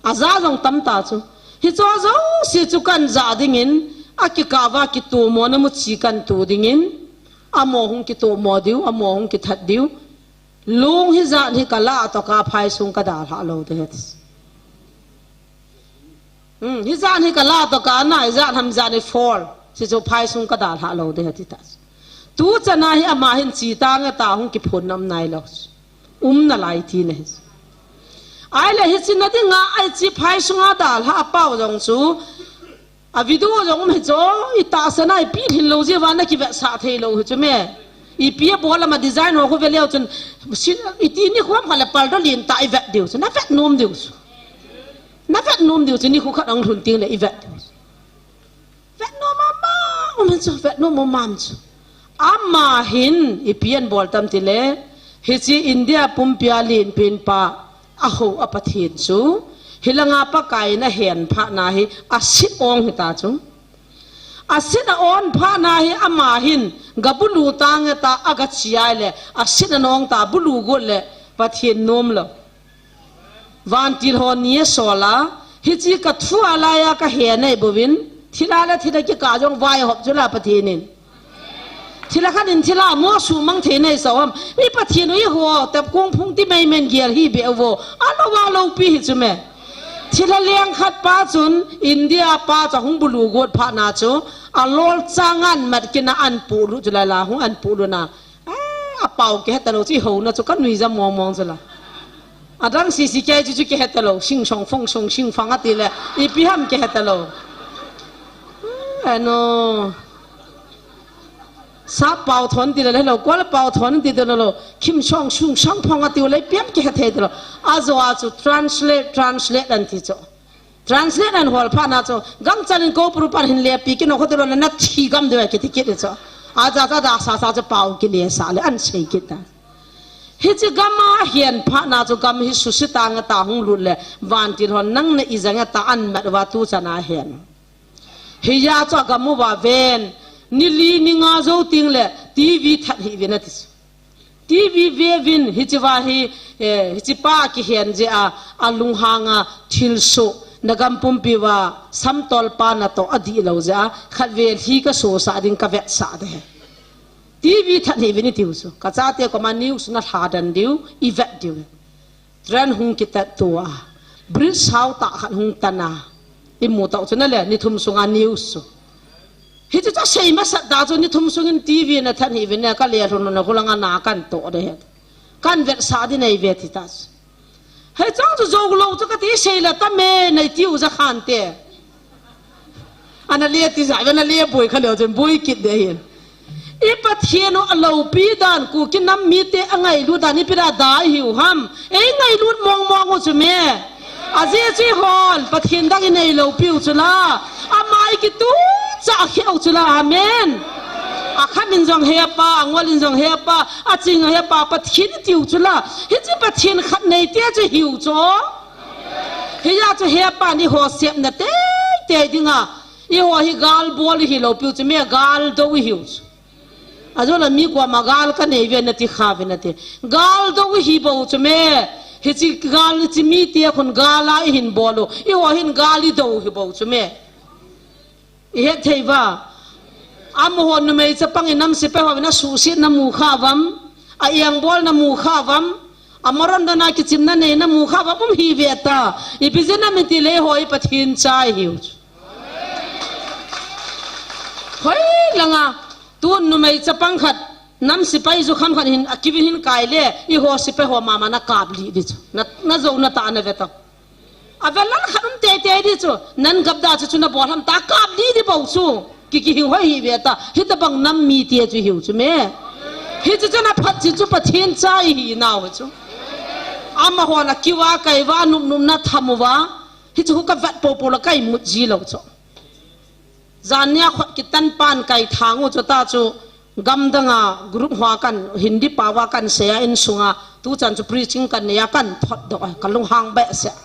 A ja jong tam ta chu. Hi cho jouse chu kan ja ding in, a kikah uva kitomo na mu chi kan tu ding in, amo hung kitomo diu, amo hung kithat diu. Lung hi jan hi ka la toh ka phai sung ka dalha lou te het. Hmm, hi jan hi ka la toh ka na, hi jan ham jan hi fall. Si chu phai sung ka dalha lou te het ta. Tu chana hi ama hin chi ta nge ta hung kiphun nam nai lou. Um na lai ti ne. Ai le hi chi na dinga ai chi phai sunga dalha a pau jong chu. A video jong um hi chu, i tahsan a ipi hin lou jeh uva na kivetsah thei lou hi chu me. Ipi a bol ama design ho khu ve leu chun, si, iti ni khu ham kha le paldo lin ta i vet diu chu, na vet nom diu chu. Na vet nom diu chu ni khu khat ang lhun ting le i vet diu chu. Vet nom ama, um hin chu, vet nom um am chu. Ama hin, ipi an bol tam ti le, hichi India pumpi a lin pin pa, a ho a Pathen chu, hilanga Pakai in a hen phat na hi, a sit ong hi ta chu. A sit a on phat na hi, ama hin, ga bulu ta nge ta, a ga chi ai le, a sit a nong ta, bulu got le, Pathen nom lou. Vantil ho ni a sol a, hichi ka thu a lai a ka he nei bouvin, thila le thila kikah jong vai hop chu la Pathen in. Thila khan in thila mo su mang thei nei so ham. I Pathen u i ho, tep kung phung ti mei men gel hi be vo. A lo va lo pi hi chu me. Thila leng khat pa chun, India pa chu hung bulu got phat na chu, a lol chang an mat kina an pu lu chu la la, hung an pu lu na. Ah, a pau kihe ta lou, chi ho na chu ka nui ja mong mong chu la. Adang sisi kei chu chu kihe ta lou, sing song fong song sing fang a ti le, ipi ham kihe ta lou. Hmm, ano. Sa pau thon ti le le lou, kual pau thon ti le lou, kim song sung song fong a ti le, ipi ham kihe thei ta lou. A jo a chu translate, translate an ti chu. Translate an hol phat na chu, gangchal in ko puru pan hin le pi kino khote lo na thi gam de kiti kiti chu. A ja ja da sa sa chu pau kile sa le an sei kit ta. Hichi gam a hian phat na chu gam hi susi ta nga ta hung lut le, vantil hon nang na i ja nga ta an mat va tu chana hian. Hi ya chu gam u va ven, ni li ni nga jo ting le, T V that hi vin a ti chu. T V ve vin, hichi va hi, eh, hichi pa kihen je a, a lunghang a, thil su, na gam pumpi va, samtol pa na to a di lo je a, khat ve hi ka su sa ding ka vet sa de. T V that hi vin i tiu su, ka cha te ko ma news na hla dan diu, i vet diu. Train hung kitat tua, bridge sau ta khat hung tana. Imu tau chu nale, ni thum sunga news chu. Hichu chu asei masat da chu ni thum sungin T V nathat hih uvin, ka lelhun na khulanga na kan toh de het. Kan vetsah ding nei ve ti ta chu. Hei chang chu jou lou chu kati sei la ta me nei tiu ja khan te. Ana le ti ja, ana le boi kha leu chun boi kit de hin. I Pathen u aloupi dan, Kuki nam mite angailut dan, ipi da da ihiu ham. Ei ngailut mong mong u chu me. Ajeh chu eihon Pathen dang inei loupi u chu la. Ama i kituh cha khe u chu la. Amen. Akhat in jong hepa, angol in jong hepa, aching hepa, Pathen itiu chu la. Hiche Pathen khat neite chu hiu chu. Hia chu hepa ni ho sepna teitei dinga. Eiho hi gal bol ihi loupiu chu me, gal do ihiu chu. Ajo la mi koma gal ka nei ve nati kha ve nati. Gal do ihi bou chu me. Hiche gal, hiche mite khun gal a ihin bol u. Eiho hin gal i do hi bou chu me. I het thei uva. Amaho numei chapang in nam sepai ho vin asuhset na mu kha uvam. A engbol na mu kha uvam. Amaron dana kichimna nei na mu kha uvam, um hi ve ta. Ipi jeh inem iti le eiho i Pathen cha ihiu chu. Hoi langa, tun numei chapang khat, nam sepai jukham khat hin, akivin hin kai le, eiho sepai ho mama na kap lih di chu. Na, na jou na ta na ve ta. Avel lang khat um teitei di chu, nan gap da chu chu na bol ham ta kap lih di bou chu. Ki, kihing hoi hi ve ta, hitabang nam mite chu hiu chu me. Hichu chu na phat chu chu Pathen cha ihi nau chu. Amaho na kiva kai uva, num num na tham uva. Hichu ka vet popo la ka imut ji lou chu. Jan nia khut kitan pan kai thang u chu ta chu gamdanga group hoa kan Hindi pao a kan sei a insunga tuchan chu preaching kan nei a kan thot doh a ka lunghang behseh.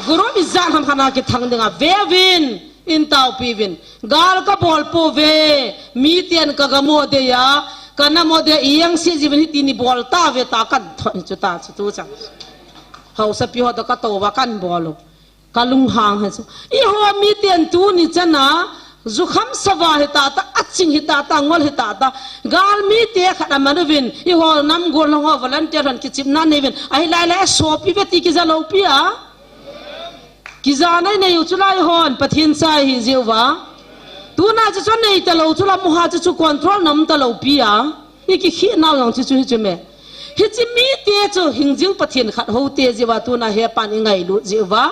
Group ijat ham khat a kithang dinga veuvin in taopi uvin. Gal ka bol pouve, miten ka gam u dei a, ka nam u dei a, ijat si jiuvin hiti ni bol tauve ta kan thot hi chu ta chu tuchan. Haosapi ho toh ka tou uva kan bol u. Ka lunghang hi chu. Eiho miten tuni chana, jukham sa uva hita ta, aching hita ta, ngol hita ta. Galmite khat aman uvin, eiho nam gollhang ho volunteer hon kichimna nei uvin. Ahi lai lai asopi uve ti kija lou pi a. Kija nei nei u chu la eihon, Pathen cha ihi jeh uva. Tuna chu chu nei ta lou chu la mu ha chu chu control na um ta lou pi a. I kikhih nau jong chu chu hi chu me. Hiche mite chu hingjing Pathen khat houte jeh uva tuna hepan i ngailut jeh uva.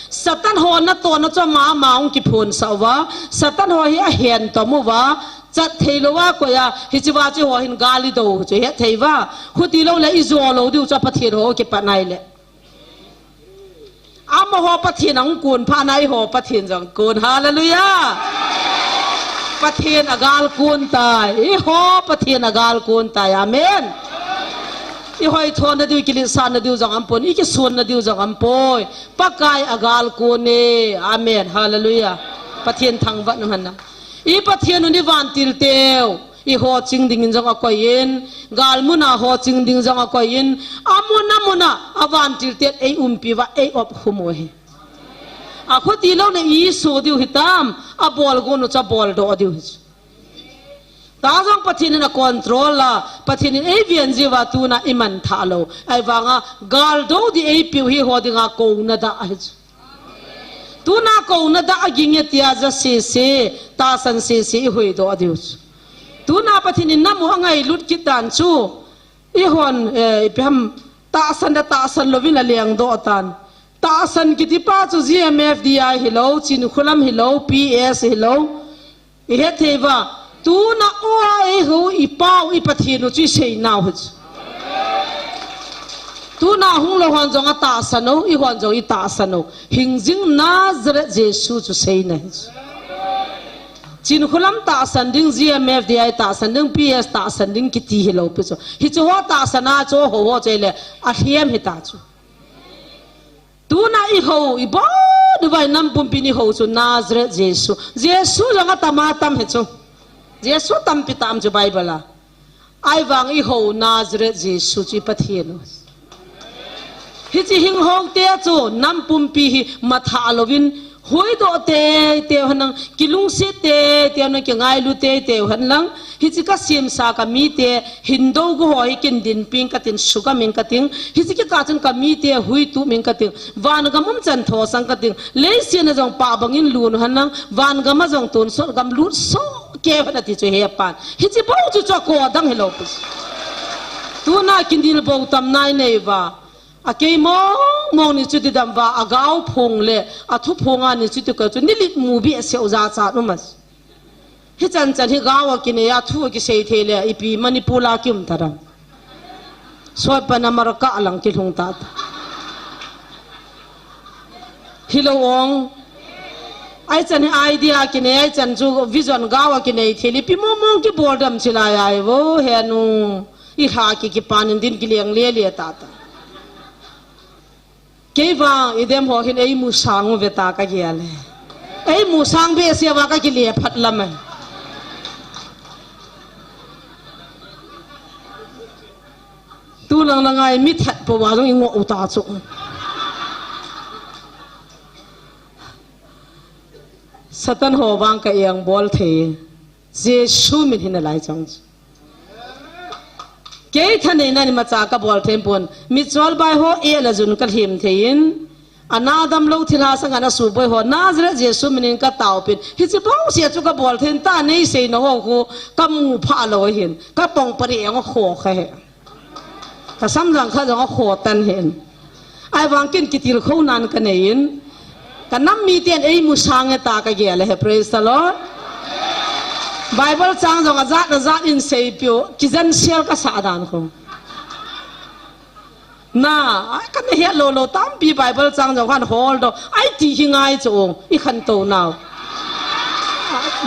Satan ho natohna chu ama ama hung kiphonsah uva. Satan ho hi ahen tom uva. Chat thei lou a koi a. Hiche va chu ho hin gal i do chu het thei uva. Huti lou le i jo lou diu chu Pathen ho kipat nai le. Amaho Pathen ahung kun phat na eiho Pathen jong kun. Hallelujah. Pathen agal kun tai. Eiho Pathen agal kun tai. Amen. I hoithona diu, i kiletsahna diu jong aumpon, i kisonna diu jong aumpoi. Pakai agal kun e. Amen. Hallelujah. Pathen thangvah nung hen lang. I Pathen u hi vantil teu. I ho ching dingin jong akoi in, gal muna ho ching ding jong akoi in, amun amun a, avantil ten ei umpi uva, ei opkhum u ahi. Achuti lou le i so diu hitam, abol gon u chu abol doh diu hi chu. Ta jong Pathen in acontrol a, Pathen in ei ven jeh uva tuna i man tha lou. Ahivanga, gal do di ei piu hi ho dinga kouna dah ahi chu. Tuna kouna dah aging e tia ja sese, tahsan sese i huhdoh diu chu. Tuna Pathen in nam u angailut kit dan chu, eihon, eh, ipi ham tahsan le tahsan louvin aleng doh tan. Tahsan kiti pa chu G M F D I hilou, Chinkholam hilou, P S hilou. I het thei uva, tuna o a eiho i pau i Pathen u chu i sei nau hi chu. Tuna hung lou hon jong atahsan u, eihon jong i tahsan u. Hingjing Nazareth Jesu chu seina hi chu. Chinkholam tahsan ding, G M F D I tahsan ding, P S tahsan ding kiti hilou pi chu. Hichu ho tahsan a chu ho ho chu le alhem hita chu. Tuna i ho, i bonu vai nam pumpin i ho chu Nazareth Jesu. Jesu jong atam atam hi chu. Jesu tampi tam chu Bible a. Ahivang i ho Nazareth Jesu chu i Pathen u. Hiche hing ho te chu nam pumpi hi matha louvin Huidoh teitei hen lang, kilungset teitei hen lang, kingailu teitei hen lang, hiche kasemsa kamite, hindou gu ho hi kin dinping kating, sugam ing kating, hiche kikah chun kamite huitup ing kating, vangam umchan thosang kating, leiset a jong pah bangin lut hen lang, vangam a jong tonsot gam lut soh kei hen ati chu hepan. Hiche bou chu chu akoh dang hilou pi. Tuna kinel bou tam nai nei uva. Akei mong mong ni chu didam uva, agao phong le, athu phong a ni chu ti kei chu, nilip mu behseh u jachat um a. Hichan chan hi gao a kinei a, thu a kisei thei le, ipi Manipur a kium ta dam. Sot pan America lang kilhung ta ta. Hilou ong. Ahi chan hi idea kinei, ahi chan chu vision gao a kinei thei le, ipi mong mong kibol dam chi lai ai vo, he nu. Ilha ki kipan in din kileng le le ta ta. Kei vang, idem ho hin eimusang uve ta kagel e. Eimusang behseh uva kakile phat lam e. Tu lang lang a imithat pou a jong ingoh u ta chu. Satan ho vang ka engbol thei. Jesu min hin alai chang chu. Kei thaneina imacha kabol thei pon. Michol bai ho e la jun kalhem thei in. Ana damlou thilha sanga nasuboi ho. Nazareth Jesu min in kataopin. Hiche bouseh chu kabol thei in ta, nei seina ho khu kamu pha lou hin. Kapong pari eng a kho kha he. Kasam jong kha jong akho tan hin. Ahivang kin kitilkhou nan kanei in. Kanam miten eimusang e ta kagel e, praise the Lord. Bible chang jong ajat ajat in seipeh u, kijen sel kasah dan khu. Na, ai kana het lou lou tampi Bible chang jong khan holdoh, ai ti hi ngai chu, ikhantou nau.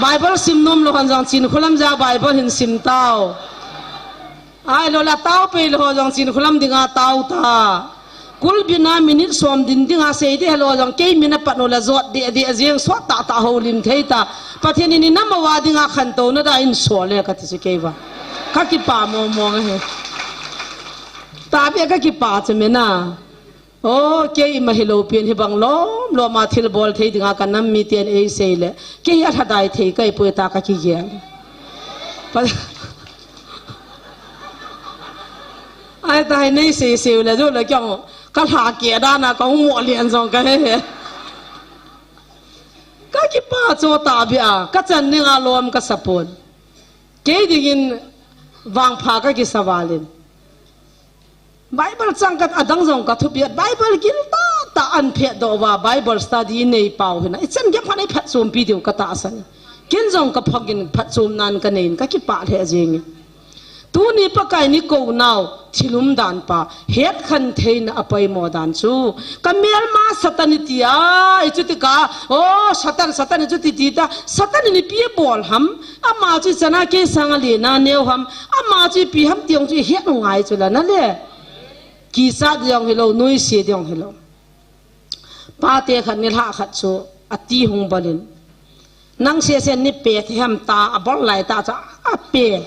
Bible sim nom lou hon jong Chinkholam ja Bible hin sim tau. Ahilou le tao pei lou ho jong Chinkholam dinga tao ta. Kulbina minute som din dinga sei ding hilou jong kei min apat u le jot deh deh jeng, sot tah tah houlim thei ta. Pathen in inam uva dinga khantouna da in sol e kati chu kei vang. Kakipah mong mong ahi. Tahbeh kakipah chu mina. O, kei ima hilou pen hibang lom lom a thilbol thei dinga kanam miten eisei le, kei alhadai thei kahipoi ta kakigel. Pa-, ai ta hi nei sei sei u le, jou le kyang, kalha keh dan a kahung mo lian jong kahe he. Kakipah chu tahbeh a, kachan dinga lom kasa pon. Kei dingin vangpha kakisa val in. Bible chang khat adang jong kathupeh, Bible gil tah tah an phet doh uva, Bible study nei pau hina. Ichan gei phat nei phatchompi diu katahsan. Ken jong kaphagin phatchomnan kanei in kakipah lheh jeng e. Tuni Pakai ni kou nau, thil umdan pa, hetkhen theina apoimo dan chu. Kamelma Satan iti a, ichuti ka, o, Satan, Satan ichuti ti ta, Satan in ipi abol ham, Ama chu ichan a kei sanga lena neo ham, ama chu ipi ham ti jong chu ihet u ngai chu la na le. Kichat jong hilou, nuisat jong hilou. Pate khat nilhah khat chu ati hung bol in. Nang sesen ni pe the ham ta, abol lai ta chu ape.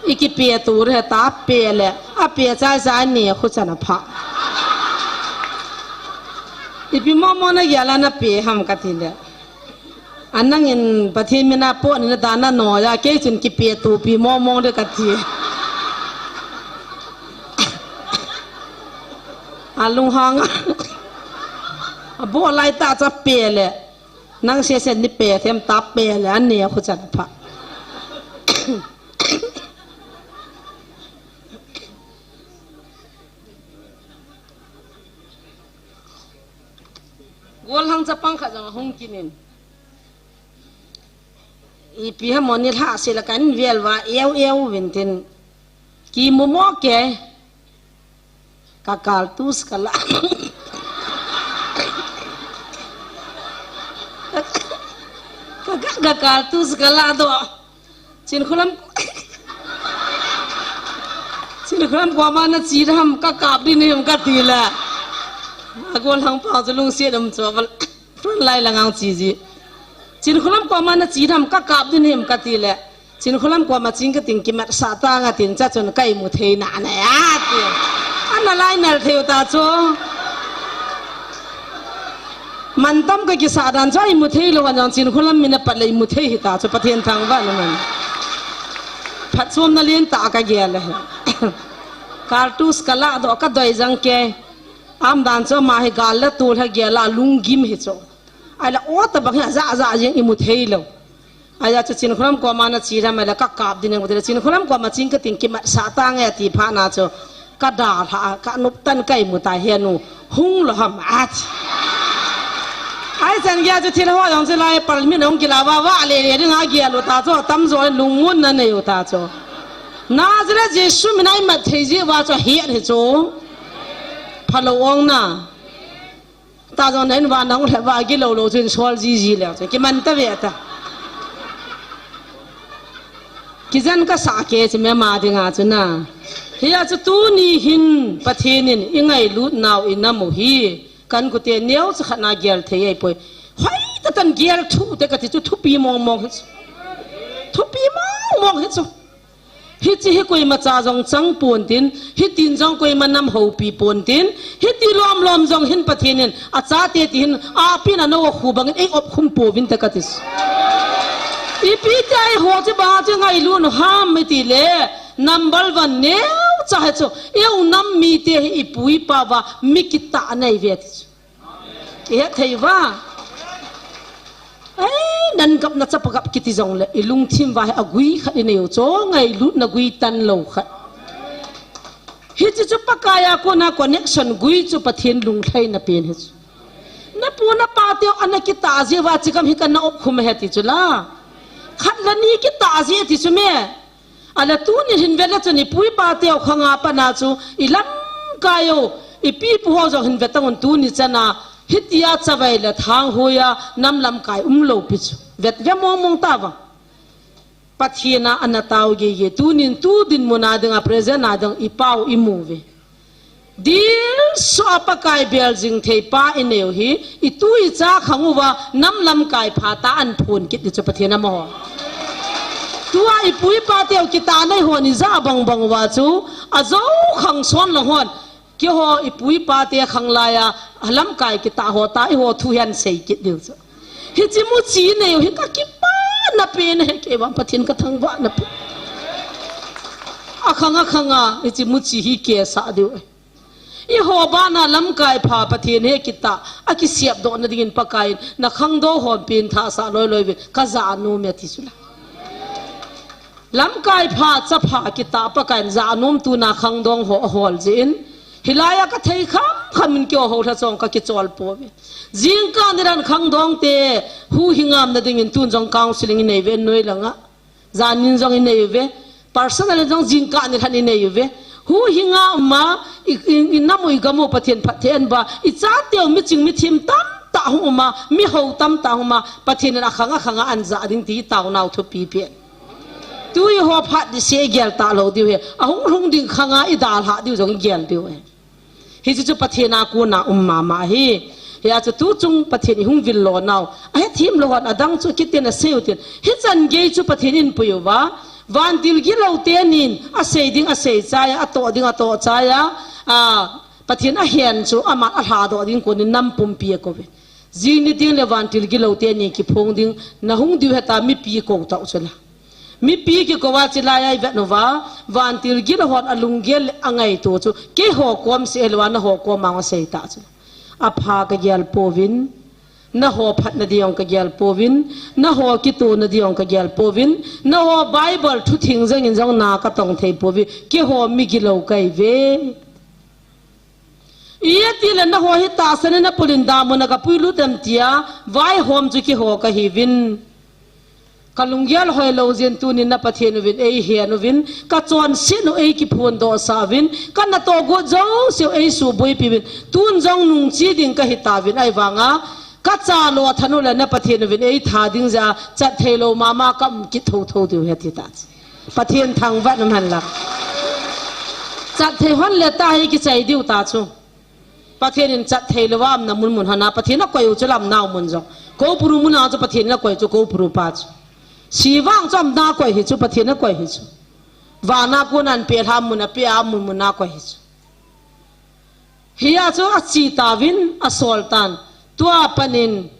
Ikipe tu re ta pe le, ape chai chai ne khu chan apha. Ipi momo nagel a nape ham kati le. Anang in Pathen mina pot ni na dan a no ya, kei chun kipe tupi mong mong de kati. Alunghang a. Abol lai ta cha pe le. Nang sesen ni pe them ta pe le, ane khu chan pha. Golhang chapang khat jong ahung kit in. Ipi ham mo nilhah sela kan vel uva eu eu uvin tin. Kimu mo ke. Ka kartus kala. Ka, ka, ka kartus kala doh. Chinkholam, Chinkholam koma nache dem, kakap ding ahi kati le. Agolhang pa chu lungset um chu, front line lang a che ji. Chinkholam koma nache dem, kakap ding ahi kati le. Chinkholam koma chen kating kimatsah tange tin, cha chun ka imu thei nane ati. Ana lai nal thei u ta chu. Mantam kakisah dan chu imu thei lou, anjang Chinkholam min apat le imu thei hita chu, Pathen thangvah in aman. Phatchomna lentah kagel ahi. Kartus kaladoh kadoi jang kei. Aum dan chu ama hi gal le tol hi gel a lunggim hi chu. Ahile o tabang hi ajah jah jeng imu thei lou. Ahi chu Chinkholam koma nache ham ahile kakap ding nang, Chinkholam koma cheng kating kimatsah tange ati phat na chu. Kadalha, kanop tan kaimu tai, henu, hung lou ham ati. Ahichan geiya chu thil ho jong chu lai pal min hung kila va va le le ding agel u ta chu, atamjo lungmonna nei u ta chu. Nazareth Jesu min a imat thei jeh uva chu ahet hi chu. Phalou ong na. Ta jong na in va nang le va gilou lou chu in sol jiji le chu. Kiman tave ta. Kijen kasah kei chu mema dinga chu na. Hia chu tuni hin Pathen in ingailut nau inam u hi. Kan kute neocha khat na gel thei ahipoi. Hoitah tan gel thu te kati chu thupi mong mong hi chu. Thupi mong mong hi chu. Hiche hi koimacha jong chang pontin, hitin jong koima nam houpi pontin, hiti lom lom jong hin Pathen in achate ti hin apin anou akhu bangin eiopkhum pouvin te kati chu. Ipi tia eiho chu banga chu ngailut u ham iti le, number one neocha hi chu, eu nam mite hi ipu ipa uva mi kitah ana hiuve ti chu. Ihet thei uva. Ei, nan gapna chapa gap kiti jongle, ilungthim uva hi agui khat inei u chu, ngailutna gui tan lou khat. Hiche chu Pakai a kona connection gui chu Pathen lunglhaina pen hi chu. Napu napa teu ana kitah jeh uva chigam hi kana opkhum ahi ti chu la. Khat le ni kitah jeh ti chu me. Ahile tuni hin vele chun ipu ipa teu khanga pat na chu ilamkai u, ipi ipu ho jong hin ve tangun tuni chana hitia chavai le thang hoiya nam lamkai umlou pi chu. Vet ve mong mong tavang. Pathen a ana tao gei gei. Tunin tu dinmun a dinga present a ding ipau imu uve. Dilsu a Pakai bel jing thei pa inei u hi, itu icha khang uva, nam lamkai pha tah a aphon kit di chu Pathen amaho. Tua ipu ipa teu kitah nei hon ija bang bang uva chu, ajou khang son lang hon, keiho ipu ipa te khang laiya, lamkai kitah ho tah eiho thu hi asei kit diu chu. Hiche muchi nei u hi kakipana pen ahi, kei vang Pathen kathangvahna pen. Akhang akhang a, hiche muchi hi kisah diu ahi. Eiho bana lamkai pha Pathen he kitah, akisep dohna dingin Pakai in, nakhangdong hon pen thah sah loi loi uvin, kajah nom e ati chu la. Lamkai pha, chapha kitah Pakai in jah nom tuna khangdong ho ahol jeh in, hilaiya kathei kham kham in keiho lhachong kakichol pouve. Jingkah nilhah khangdong te, huhhing a umna dingin tun jong counseling inei uve, noi langa. Janin jong inei uve. Personal jong jingkah nilhah inei uve. Huhhing a um a, i, i, inam u igam u Pathen phatthei anboh a, ichateu miching mithem tamtah hung um a, mihou tamtah hung um a, Pathen in akhang akhang a anjah ding ti taonau thupi pen. Tu eiho phat ding se igel talou diu ahi. Ahung lhung ding khang a idalhah diu jong igel diu ahi. Hiche chu Pathen a kona um mama ahi. Hia chu tuchung Pathen ihung vil lonau. Ahethem lou hon adang chu kitin asei utin. Hichan gei chu Pathen in pui uva. Vantil gilou tenin asei ding asei chaiya, atoh ding atoh chaiya. A, Pathen ahen chu aman alhadoh ding konin nam pumpi akouvin. Jing ni ding le vantil gilou teni kiphong ding nahung diu heta mipi kou tau chu la. Mipi kikou a chilai a ivet uva, vantil gilou hon alunggel le angaito chu, keiho kom seh lou a naho kom a asei ta chu. Apha kagel pouvin, naho phatna ding jong kagel pouvin, naho kitona ding jong kagel pouvin, naho Bible thutheng jengin jong na katong thei pouvin, keiho mi gilou kahiuve. Iti le naho hi tahsan in napulin damun a kapuilut em tia, vaihom chu keiho kahiuvin. Kalunggel hoilou jeh in tunin na Pathen uvin eihen uvin, kachonset u eikiphondoh sah uvin, kanatoh got jouse u eisuhboipi uvin, tun jong nungche ding kahitauvin ahivanga, kacha lou than u le na Pathen uvin eitha ding jeh a, chat theilou mama kaum kit thotho diu ahi ati ta. Pathen thangvah in umhen lang. Chat thei hon le ta hi kichai diu ta chu. Pathen in chat theilou a umna mun mun hon a Pathen akoi u chu lam nau mun jong. Koupuru mun a chu Pathen in akoi chu koupuru pa chu. Si vang chu umna koi hi chu Pathen akoi hi chu. Vana kona anpelha mun a pea mun mun a koi hi chu. Hia chu ache tauvin asol tan. Tua panin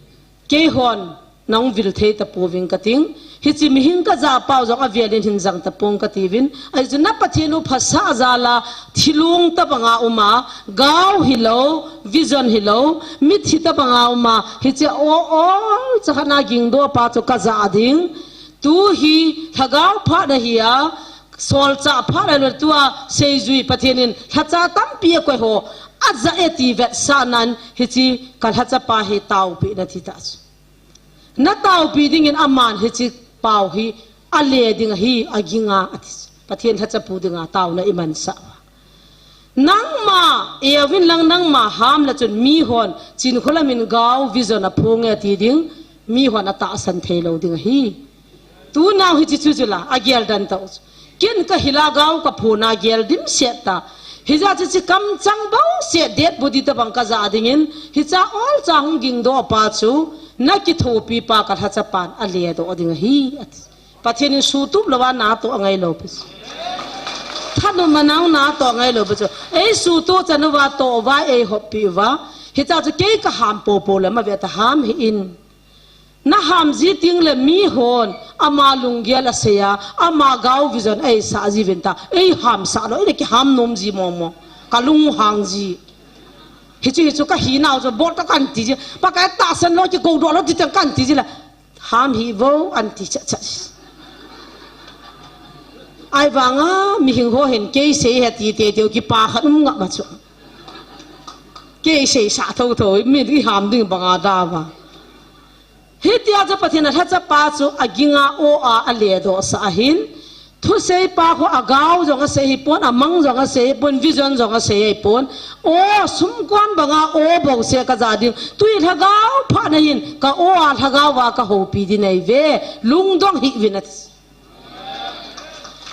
keihon nahung vil thei tapouving kating. Hiche mihing kajah pau jong avelin hin jang tapong katiuvin. Ahi chu na Pathen u phasah jal a thilong tabanga uma, gao hilou, vision hilou, mithi tabanga uma, hiche o, o, chakhat na gingdoh pa chu kajah ding. Tu hi lhagao phat ahi a, solchah phat ahilou tua seijui Pathen in lhacha tampi akoi ho ajah e ti vetsahnan hiche kalhacha pa hi taopi nati tah chu. Nataopi dingin aman hiche pau hi ale ding ahi, aginga ati chu. Pathen lhacha pu dinga taona imansah uva. Nangma euvin lang nangma ham le chun mihon Chinkholam in gao vision aphong e ati ding, mihon atahsan theilou ding ahi. Tunau hiche chu chu la, agel dan tah u chu. Ken kahil a gao kaphon a gel dimset ta. Hijeh chun hiche kamchang bouseh dead body tabang kajah dingin, hicha olcha hung gingdoh pa chu, nakithopi pa kalhacha pan aledoh ding ahi, ati. Pathen in sutup louva natoh angailou pi chu. Thanom a nang natoh angailou pi chu. Eisutoh chan uva toh uva eihoppi uva. Hicha chu kei kaham popo le maveta ham hih in. Naham ji tengle mihon ama lunggel asei a, ama gao vision eisah jiuvin ta. Eihamsah lou, eina kiham nom ji mong mong. Kalung hang ji. Hichu hichu kahinau chu bol ta kanti ji. Pakai tahsan lou kigoudoh lou ti teng kanti ji la. Ham hih vo anti chat chat. Ahivanga mihing ho hin kei sei ahi ti teitei u kipah khat um ngap ma chu. Kei seisah thotho, mi iham ding banga da uva. Hitia chu Pathen in alhacha pa chu aginga o a aledohsah ahin. Thusei pa khu agao jong asei hipon, amang jong asei hipon, vision jong asei hipon. O, sumkon banga o bouseh kajah ding. Tui lhagao phatna hin ka o a lhagao a kahoupi ding ahiuve. Lungdong hih uvin ati.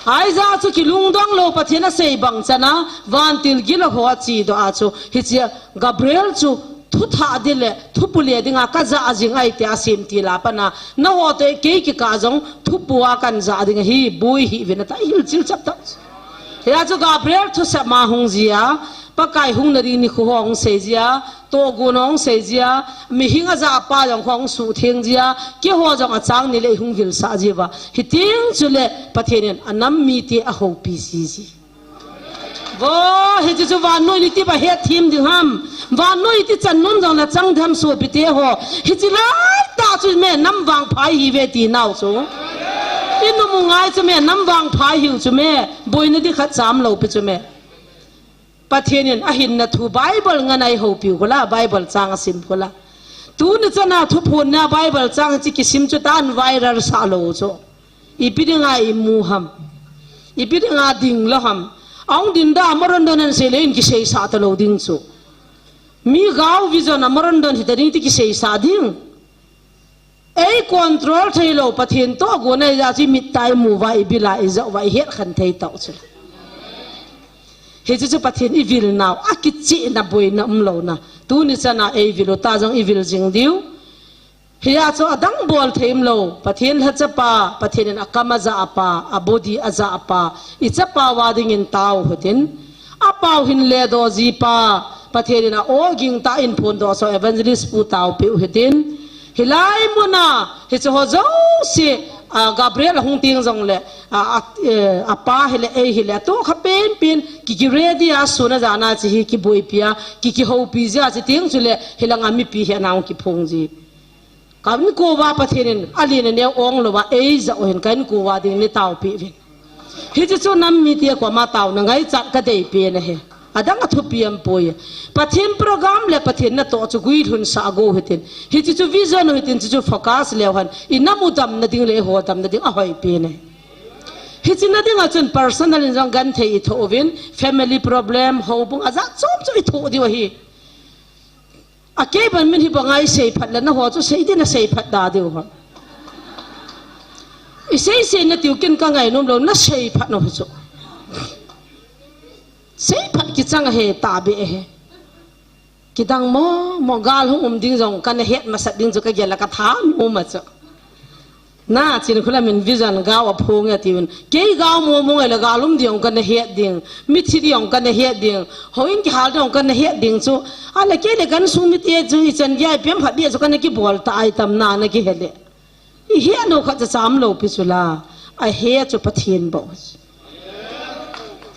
Hijeh chun kilungdong lou Pathen asei bang chana, vantil gil a ho achedoh a chu, hiche Gabriel chu thuthah ding le, thupule dinga kajah jing ahi tia semtil a pat a, nangho toh kei kikah jong thupu a kanjah ding ahi, boi hih uvin ati, hilchil chaptah. Hijeh chun Gabriel thusei ma hung jia, Pakai hung nading nikho ho hung sei jia, tohgon hung sei jia, mihing ajah pa jong hung suhtheng jia, keiho jong achang ni le hung vilsah jiuva. Hiteng chule Pathen in anam mite ahoupi jiji. Vo, hiche chu vannoi in iti ba hetthem ding ham. Vannoi iti chan nom jong nachang ding ham sopite ho. Hiche laitah chu me nam vangpha ihiuve tinau chu. Inum u ngai chu me nam vangpha ihiu chu me. Boina ding khat chamlou pi chu me. Pathen in ahinna thu Bible ngan a eihoupiu khu la, Bible chang asim khu la. Tuni chana thuphonna Bible chang chu kisim chu tan viral sah lou chu. Ipi dinga imu ham. Ipi dinga ding lou ham. Ahung din da Morondon in seile in kiseisah talou ding chu. Mi gao vision a Morondon hita ding ti kiseisah ding. Ei control theilou Pathen tohgon a ija chu imit a imu uva, ibil a ija uva, ihet khen thei tau chu. Hiche chu Pathen ivilnau, akichehna boina umlouna. Tuni chana eivil u ta jong ivil jing diu. Hia chu adang bol thei umlou. Pathen lhacha pa, Pathen in akam ajah pa, abody ajah pa, ichapa uva dingin tao hitin. Apao hin ledoh ji pa, Pathen in a-o gingtah in phondoh so Evangelist Pu Taopeh u hitin. Hilai muna, hiche ho jouse, a, Gabriel ahung teng jongle, a, a, eh, apa hile, ei hile, atohkha penpen, ki, ki ready a sun a jan a hiche hi kiboipi a, ki, kihoupi jia hiche teng chule, hilanga mipi hi ana hung kiphong ji. Ka inko uva Pathen in alen aneo ong louva, eija u hin ka inko uva ding nei taopeh uvin. Hiche chu nam mite koma taona ngaichat kadeipen ahi. Adang athupi aumpoi. Pathen program le Pathen natoh chu guilhunsah go hitin. Hiche chu vision u hitin, hiche chu focus leu hen. Inam u damna ding le eiho damna ding ahoipen ahi. Hiche na dinga chun personal in jong genthei ithoh uvin, family problem, houbung ajat chom chu ithoh diu ahi. Akei ban min hibanga isei phat le naho chu sei ding nasei phat da diu ham. Isei sei natiu ken kangainom lou, nasei phat nau hi chu. Sei phat kichang ahi, tahbeh ahi. Kidang mo, mo gal hung um ding jong kana het masat ding chu kagel a katha um a chu. Na, Chinkholam in vision gao aphong e atiuvin. Kei gao momo ngai le gao lum ding kana het ding. Mithi ding kana het ding. Houin kihal ding kana het ding chu. Ale kei le kansung mite chu ichan gei a ipi ham phat ding chu kana kibol ta ahi tam na, na kihe le. Ihet lou khat cha cham lou pi chu la. Ahe chu Pathen bou.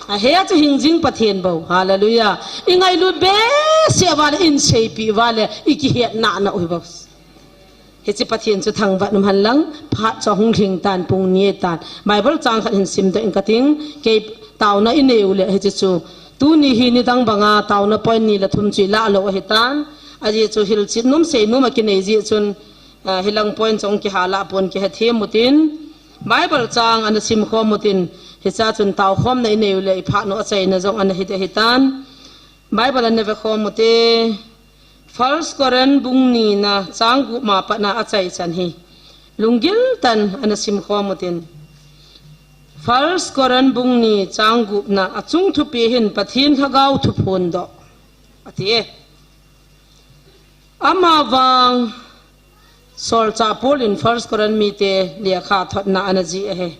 Ahe chu hingjing Pathen bou. Hallelujah. Ingailut behseh uva le, inseipeh uva le, ikihet nana u hi bou. Hiche Pathen chu thangvah um hen lang, phat chu ahung lhing tan, pung ni tan. Bible chang khat hin simdoh ing kating, kei taona inei u le hiche chu. Tuni hi nidang banga taona point ni le thum chu ilah lou ahitan. Ajeh chu hilchet nom sei nom a kinei jeh chun, ah, hilang point chu hung kiha lah pon kihe them utin. Bible chang ana simkhom utin, hichea chun taokhomna inei u le iphat nom achaina jong ana hi ding ahitan. Bible ana vekhom ute. First Corinth bung nina chang gup ma patna achaichan hi lunggil tah in ana simkhom utin. First Corinth bung ni chang gupna achung thupi hin Pathen Lhagao thu phondoh ati e. Amavang solchah Paul in First Corinth mite lekha thotna ana jih ahi.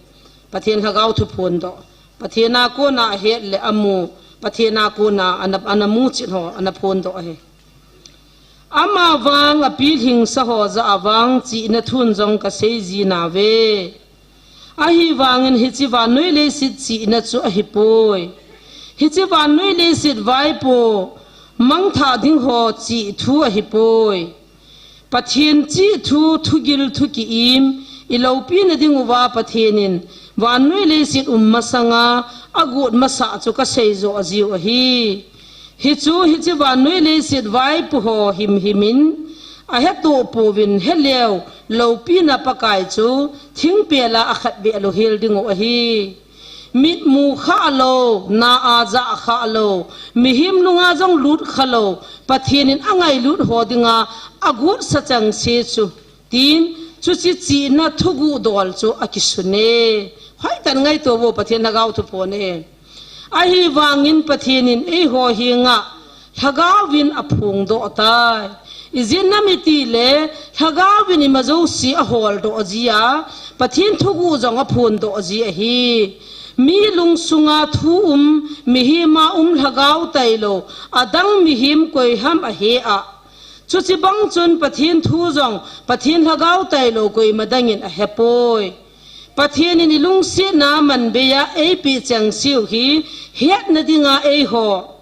Pathen Lhagao thu phondoh. Pathen a kona ahet le amu, Pathen a kona ana, ana muchet ho ana phondoh ahi. Amavang apilhingsa ho jah a vang chihna thun jong kasei ji nauve. Ahivangin hiche vannoi leiset chihna chu ahipoi. Hiche vannoi leiset vaipo mangthah ding ho chih thu ahipoi. Pathen chih thu, thugil thu ki-im iloupina dinguva Pathen in vannoi leiset um masanga agot masah chu kasei joh jiu ahi. Hichu hiche vannoi leiset vaipo ho himhim in ahetoh pouvin, heleu loupina Pakai chu thingpel a akhatbeh louhel dingu ahi. Mitmu khah lou, na a jah khah lou, mihem lunga jong lut khalou, Pathen in angailut ho dinga agot sa chengse chu, tin, chuche chihna thuguh dol chu akisun e. Hoitah in ngaito vo, Pathen Lhagao thu phon e. Ahivangin Pathen in eiho henga Lhagao vin aphongdoh tai. Ijeh inem itile Lhagao vin ima jouse aholdoh ji a, Pathen thuguh jong aphondoh ji ahi. Mi lungsunga thu um, mihema um Lhagao tailou adang mihem koiham ahe a, chuche bang chun Pathen thu jong Pathen Lhagao tailou koima dangin ahepoi. Pathen in ilungsetna manbeiya eipeh chengseu hi hetna dinga eiho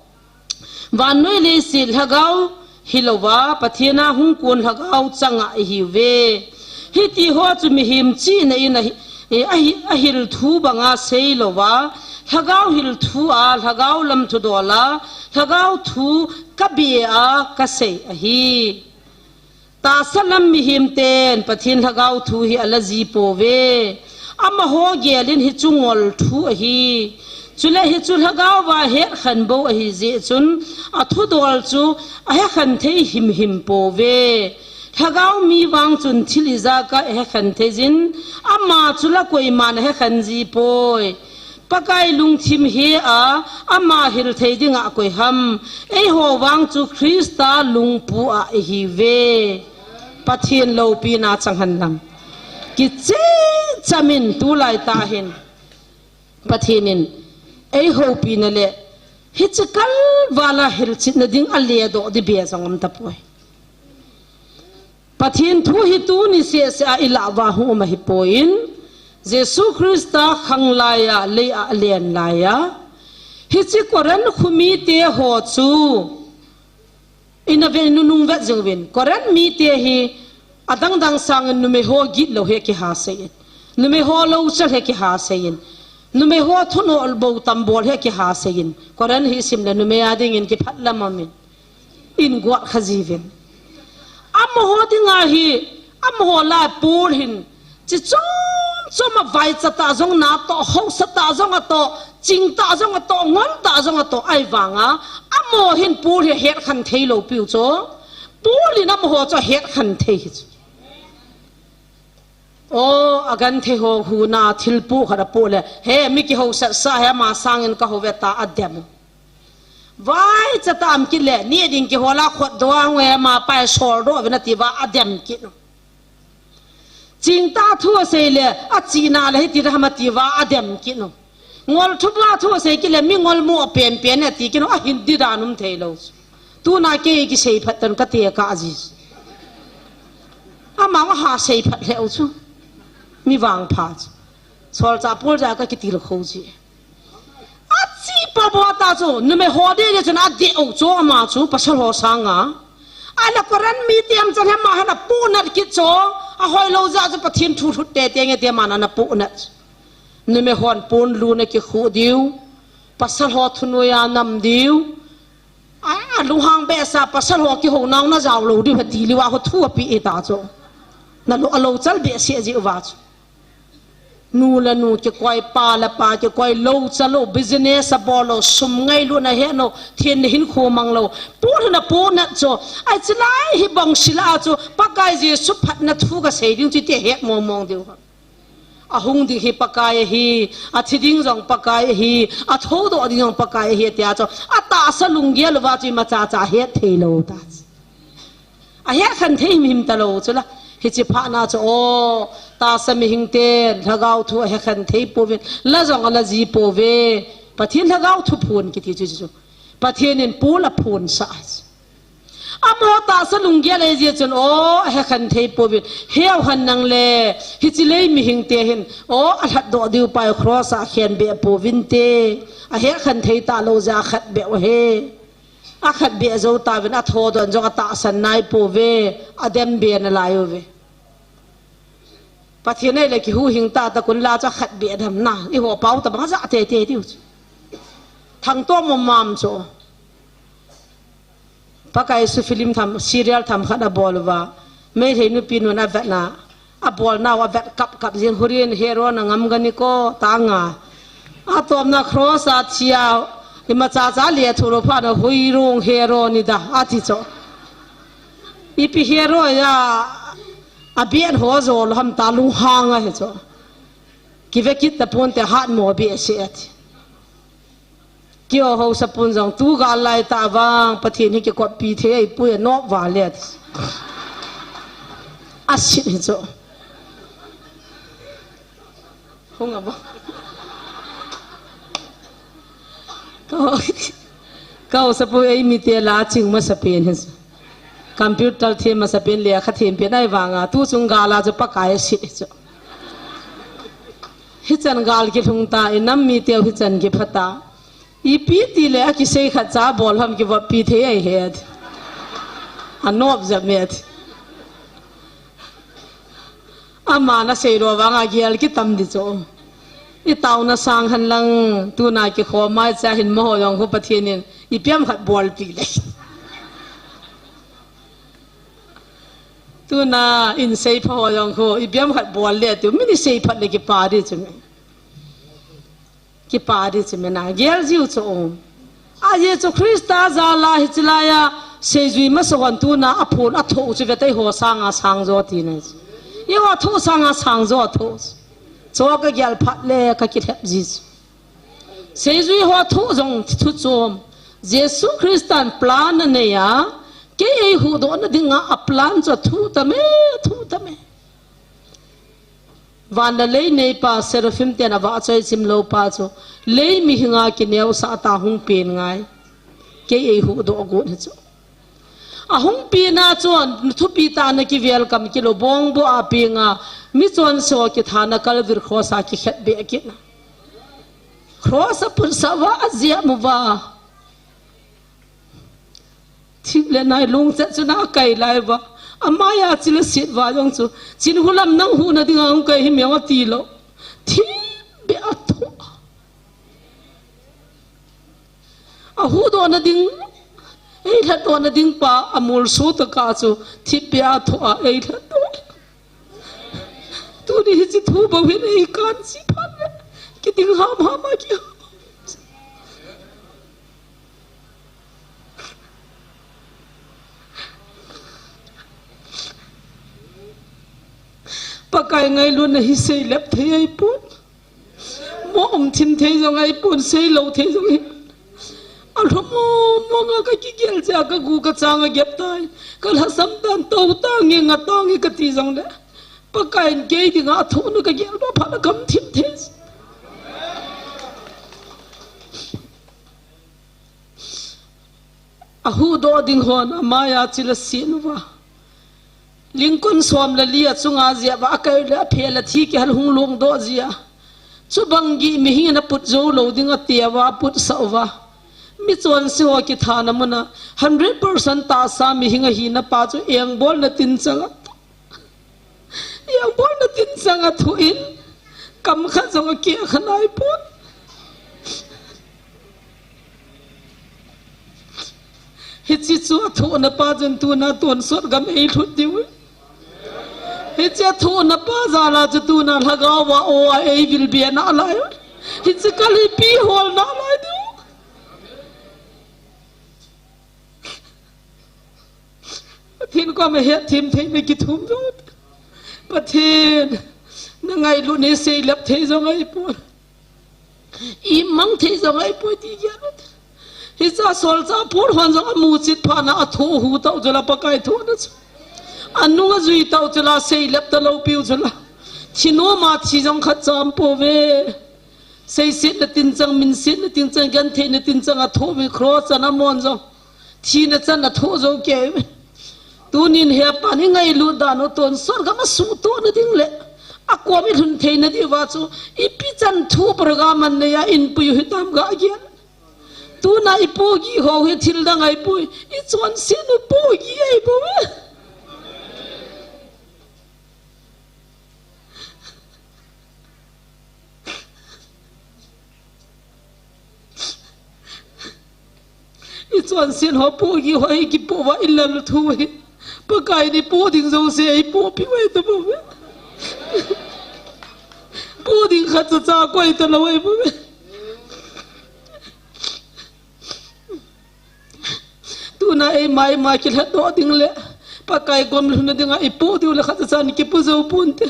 vannoi leiset lhagao hilouva, Pathen a hung kon lhagao changa ihiuve. Hitiho chu mihem chihna in ahi, ahi, ahil thu banga seilouva, lhagao hil thu a, lhagao lam thudola, lhagao thu kabe a kasei ahi. Tahsa lam mihem ten Pathen lhagao thu hi ala ji pouve. Amaho gel in hichu ngol thu ahi. Chule hichu lhagao va hetkhen bou ahi jeh chun, athudol chu ahekhen thei himhim pouve. Lhagao mi vang chun thil ijat a ahekhen thei jin, ama chu la koiman ahekhen ji poi. Pakai lungthim he a, ama hil thei dinga koiham? Eiho vang chu Christa lungpu a ihiuve. Pathen loupina chang hen lang. Kicheh cham in tulai tah hin Pathen in eihoupina le hiche kalval a hilchetna ding aledoh ding be jong um tapoi. Pathen thu hi tuni sehseh a ilah uva hung um ahipoi, Jesu Christa khang laiya, lei a alen laiya, hiche Corinth kho mite ho chu, ina vet, nunung vet jing uvin. Corinth mite hi adangdang sangin numei ho gitlou hi kiha sei in, numei ho louchal hi kiha sei in, numei ho thunoh bou tam bol hi kiha sei in. Corinth hi sim le numei a dingin kiphat lam aum in. Inguat kha jiuvin. Amaho dinga hi, amaho lah Paul hin, chi chom chom a vaicha tah jong natoh, hausa tah jong atoh, ching tah jong atoh, ngol tah jong atoh, ahivanga, amaho hin Paul hi hetkhen theilou piu chu. Paul in amaho chu hetkhen thei hi chu. O, agenthei ho huna thil poh khat apoh le, he, mi kihousat sa hi ama sangin kahou ve ta adem u. Vaicha tah um kit le, ni ding kihol a khut doh a hung e, ama pai soldoh uvin ati uva adem kit u. Chingtah thu asei le, achihna le hiti ham atiuva, adem kit u. Ngol thuba thu asei kit le, mi ngol mo apen pen ati kit u, ahin di dan um thei lou. Tuna kei kisei phat tan kati ka ji. Ama ma ha sei phat leu chu. Mi vangpha chu. Solchah Paul ja ka kitilkhou ji. Achi pa bo ta chu, numei ho de de chun adeh u chu ama chu, pasal ho sanga. Ala Korin mite ham chan hema hana punat kit chu, ahoilou ja chu Pathen thu thut tete nge te mana na punat. Numei hon ponlun akikhu diu, pasal ho thunoiya nam diu. A, alunghang behseh a pasal ho kihou nau na jao lou diu heti liu a ho thu api e ta chu. Na lo, alou chal behseh ji uva chu. Nu le nu kikoi, pa le pa kikoi, lou cha lou, business abol lou, sum ngailutna he lou, thin hin khu mang lou. Pu hina pu nat chu, ai chilai hi bang sila chu, Pakai Jesu phatna thu kasei ding chu ti het mong mong diu. Ahung ding hi Pakai ahi, athi ding jong Pakai ahi, athoudoh ding jong Pakai ahi tia chu, atahsa lunggel uva chu imacha cha het thei lou ta. Ahe khen thei him him ta lou chu la. Hichi phat na chu, o, tahsa mihing ten lhagao thu ahe khen thei pouvin, la jong ala ji pouve. Pathen lhagao thu phon kiti chu chu. Pathen in Paul aphon sah. Amaho tahsa lunggel ahi jeh chun, o, ahe khen thei pouvin. Heu hen nang le, hichi lei mihing te hin, o, alhatdoh diu pa hi cross a akhen beh pouvin te. Ahe khen thei ta lou jeh a akhat beh u he. Akhat beh jou tauvin, athodoh in jong atahsan nai pouve, adem be nalai uve. Pathen ei le kihuhhing ta ta kun la chu akhat beh dam na, eiho pau ta bang ja te te diu chu. Thangtom mom mam chu. Pakai Jesu film tham, serial tham khat abol uva. Meitei nupi nun avet na. Abolnau avet kap kap jing, hurin hero na ngam gani ko, tanga. Atomna cross a chia, imacha cha le thu lou phat na huirung hero ni da, ati chu. Ipi hero ya, abian ho jo lou ham ta lunghang ahi chu. Kive kit ta pon te hat mo behseh ati. Kio ho sapun jong tu gal lai ta vang, Pathen hi kikoppi thei ahipoi anop vale. Asit hi chu. Hung abo. Ka, ka ho sapun ei mite la ching masa pen hi chu. Computer them masa pen le kha them pen ahi vanga, tu chung gal a chu Pakai asit hi chu. Hichan gal kilhung ta, inam miteu hichan kipha ta. Ipi ti le akisei khat cha bol ham kivoppi thei ahi het. Anop jep met. Ama na sei lou vanga gel kitam di chu. Itaona sang hen lang, tuna kikhom mai cha hin mo ho jong khu Pathen in ipi ham khat bolpi le. Tuna in seipha ho jong khu, ipi ham khat bol le tiu, min i seiphat le kipa di chu mi. Kipa di chu mi na, gel jiu chu. A Jesu Christa jal a hichi lai a, seijui masa hon tuna aphon athoh chu ve tei ho sanga sang jo ti na. Eiho thoh sanga sang jo thoh. Chu ka gel phat le ka kilhep ji chu. Seijui ho thoh jong thu chom. Jesu Christan plan anei a, kei eihuhdoh na dinga aplan chu athu tame, thu tame. Van le lei neipa Seraphim ten avahchoi chim lou pa chu, lei mihinga kineosah ta hung pen ngai. Kei eihuhdoh got hi chu. Ahung pena chun, thupi tah na kiwelcome kilou, bongbo a penga, mi chonse ho kithana Calvary Cross a kikhetbeh kit na. Cross a putsah uva, ajep uva. Thip le nai lungchet chun akai lai uva. Amai a chila sit uva jong chu. Chin hulam nang huhna dinga hung kai hi meu ati lou. Thipbeh a thoh. Ahuhdohna ding, eilhatdohna ding pa, amolso tah a chu, thipbeh a thoh a eilhatdoh. Tuni hichi thu bou hin eikan chi phat le, kiding hamham a kiham. Pakai ngailutna hi seilep thei ahipon. Mo um thim thei jong ahipon, seilou thei jong hi. Alhom mong mong a kakigel jeh a kagu kachang agep tai. Kalhasam tan tou tange nga tange kati jongle. Pakaiyin kei dinga athohna kagel doh phat a kathim thei. Ahuhdoh ding hon amaiya chil asen uva. Lingkon som le li achunga jep a, akai le aphel a thi kihal hung longdoh jia. Chubang gih mihem in aput jou lou ding ati uva, aputsah uva. Mi chonse ho kithana muna, hundred percent tahsa mihem ahina pa chu engbolna tinchang a, engbolna tinchang a thoh in, kam khat jong akeh kha naipon. Hiche chu athohna pa chun tuna tonsot gam eilhut diu. Hiche athohna pa jal a chu tuna lhagao va o a eivil be nalai. Hiche kal hi ipi hol nalai diu. Pathen koma hetthem theina kithum jo. Pathen, na ngailutna hi seilep thei jong ahipoi. Imang thei jong ahipoi ti gel u hite. Hiche solchah Paul hon jong amuchet phat na athoh u tah u chu la Pakai thohna chu. Anung ajui tah u chu la seilep talou piu chu la. Thi nom a thi jong khat cha aumpouve. Seisetna tinchang, minsetna tinchang, gentheina tinchang athoh uvin cross a amon jong. Thina chan athoh jou kei uve. Tunin hepa hi ngailut dan u tonsot gam a suhtohna ding le akom ilhun theina diuva chu ipi chan thu program anei a inpui u hitam gah gel. Tuna ipohgih ho hi thil dang ahipoi, ichonset u pohgih ahibouve. Ichonset ho pohgih ho hi kipoh uva ilal u thu hi Pakai in ipoh ding jouse eipohpeh u ahi tabouve. Poh ding khatcha cha koi talou ahibouve. Tuna eima eima kilhatdoh ding le Pakai gom lhunna dinga ipoh diu le khatcha chan kipoh jou ponte.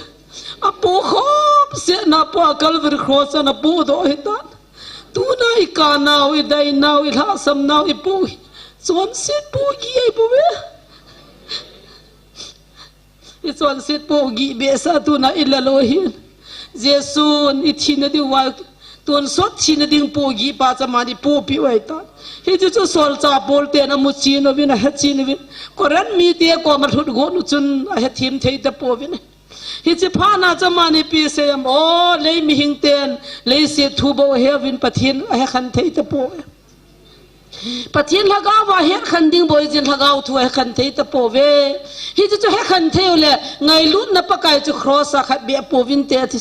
Apoh khop sehna poh a Calvary Cross a apohdoh ahitan. Tuna ikanau, idainau, ilhahsamnau ipoh hi chonset pohgih ahibouve. Ichonset pohgih behseh a tuna ilal u ahin. Jesun ithina diuva tonsot thina ding pohgih pa chu aman ipohpeh u ahitan. Hiche chu solchah Paul ten amuchen uvin, ahechen uvin, Corinth mite koma lhut got u chun ahethem thei tapouvin. Hiche phat na chu aman ipi asei em? O, lei mihem ten leiset thu bou aheuvin, Pathen ahekhen thei tapouve. Pathen lhagao va hekhen ding bou jin lhagao thu ahekhen thei tapouve. Hiche chu hekhen thei u le ngailutna Pakai chu cross a khat beh pouvinte ati.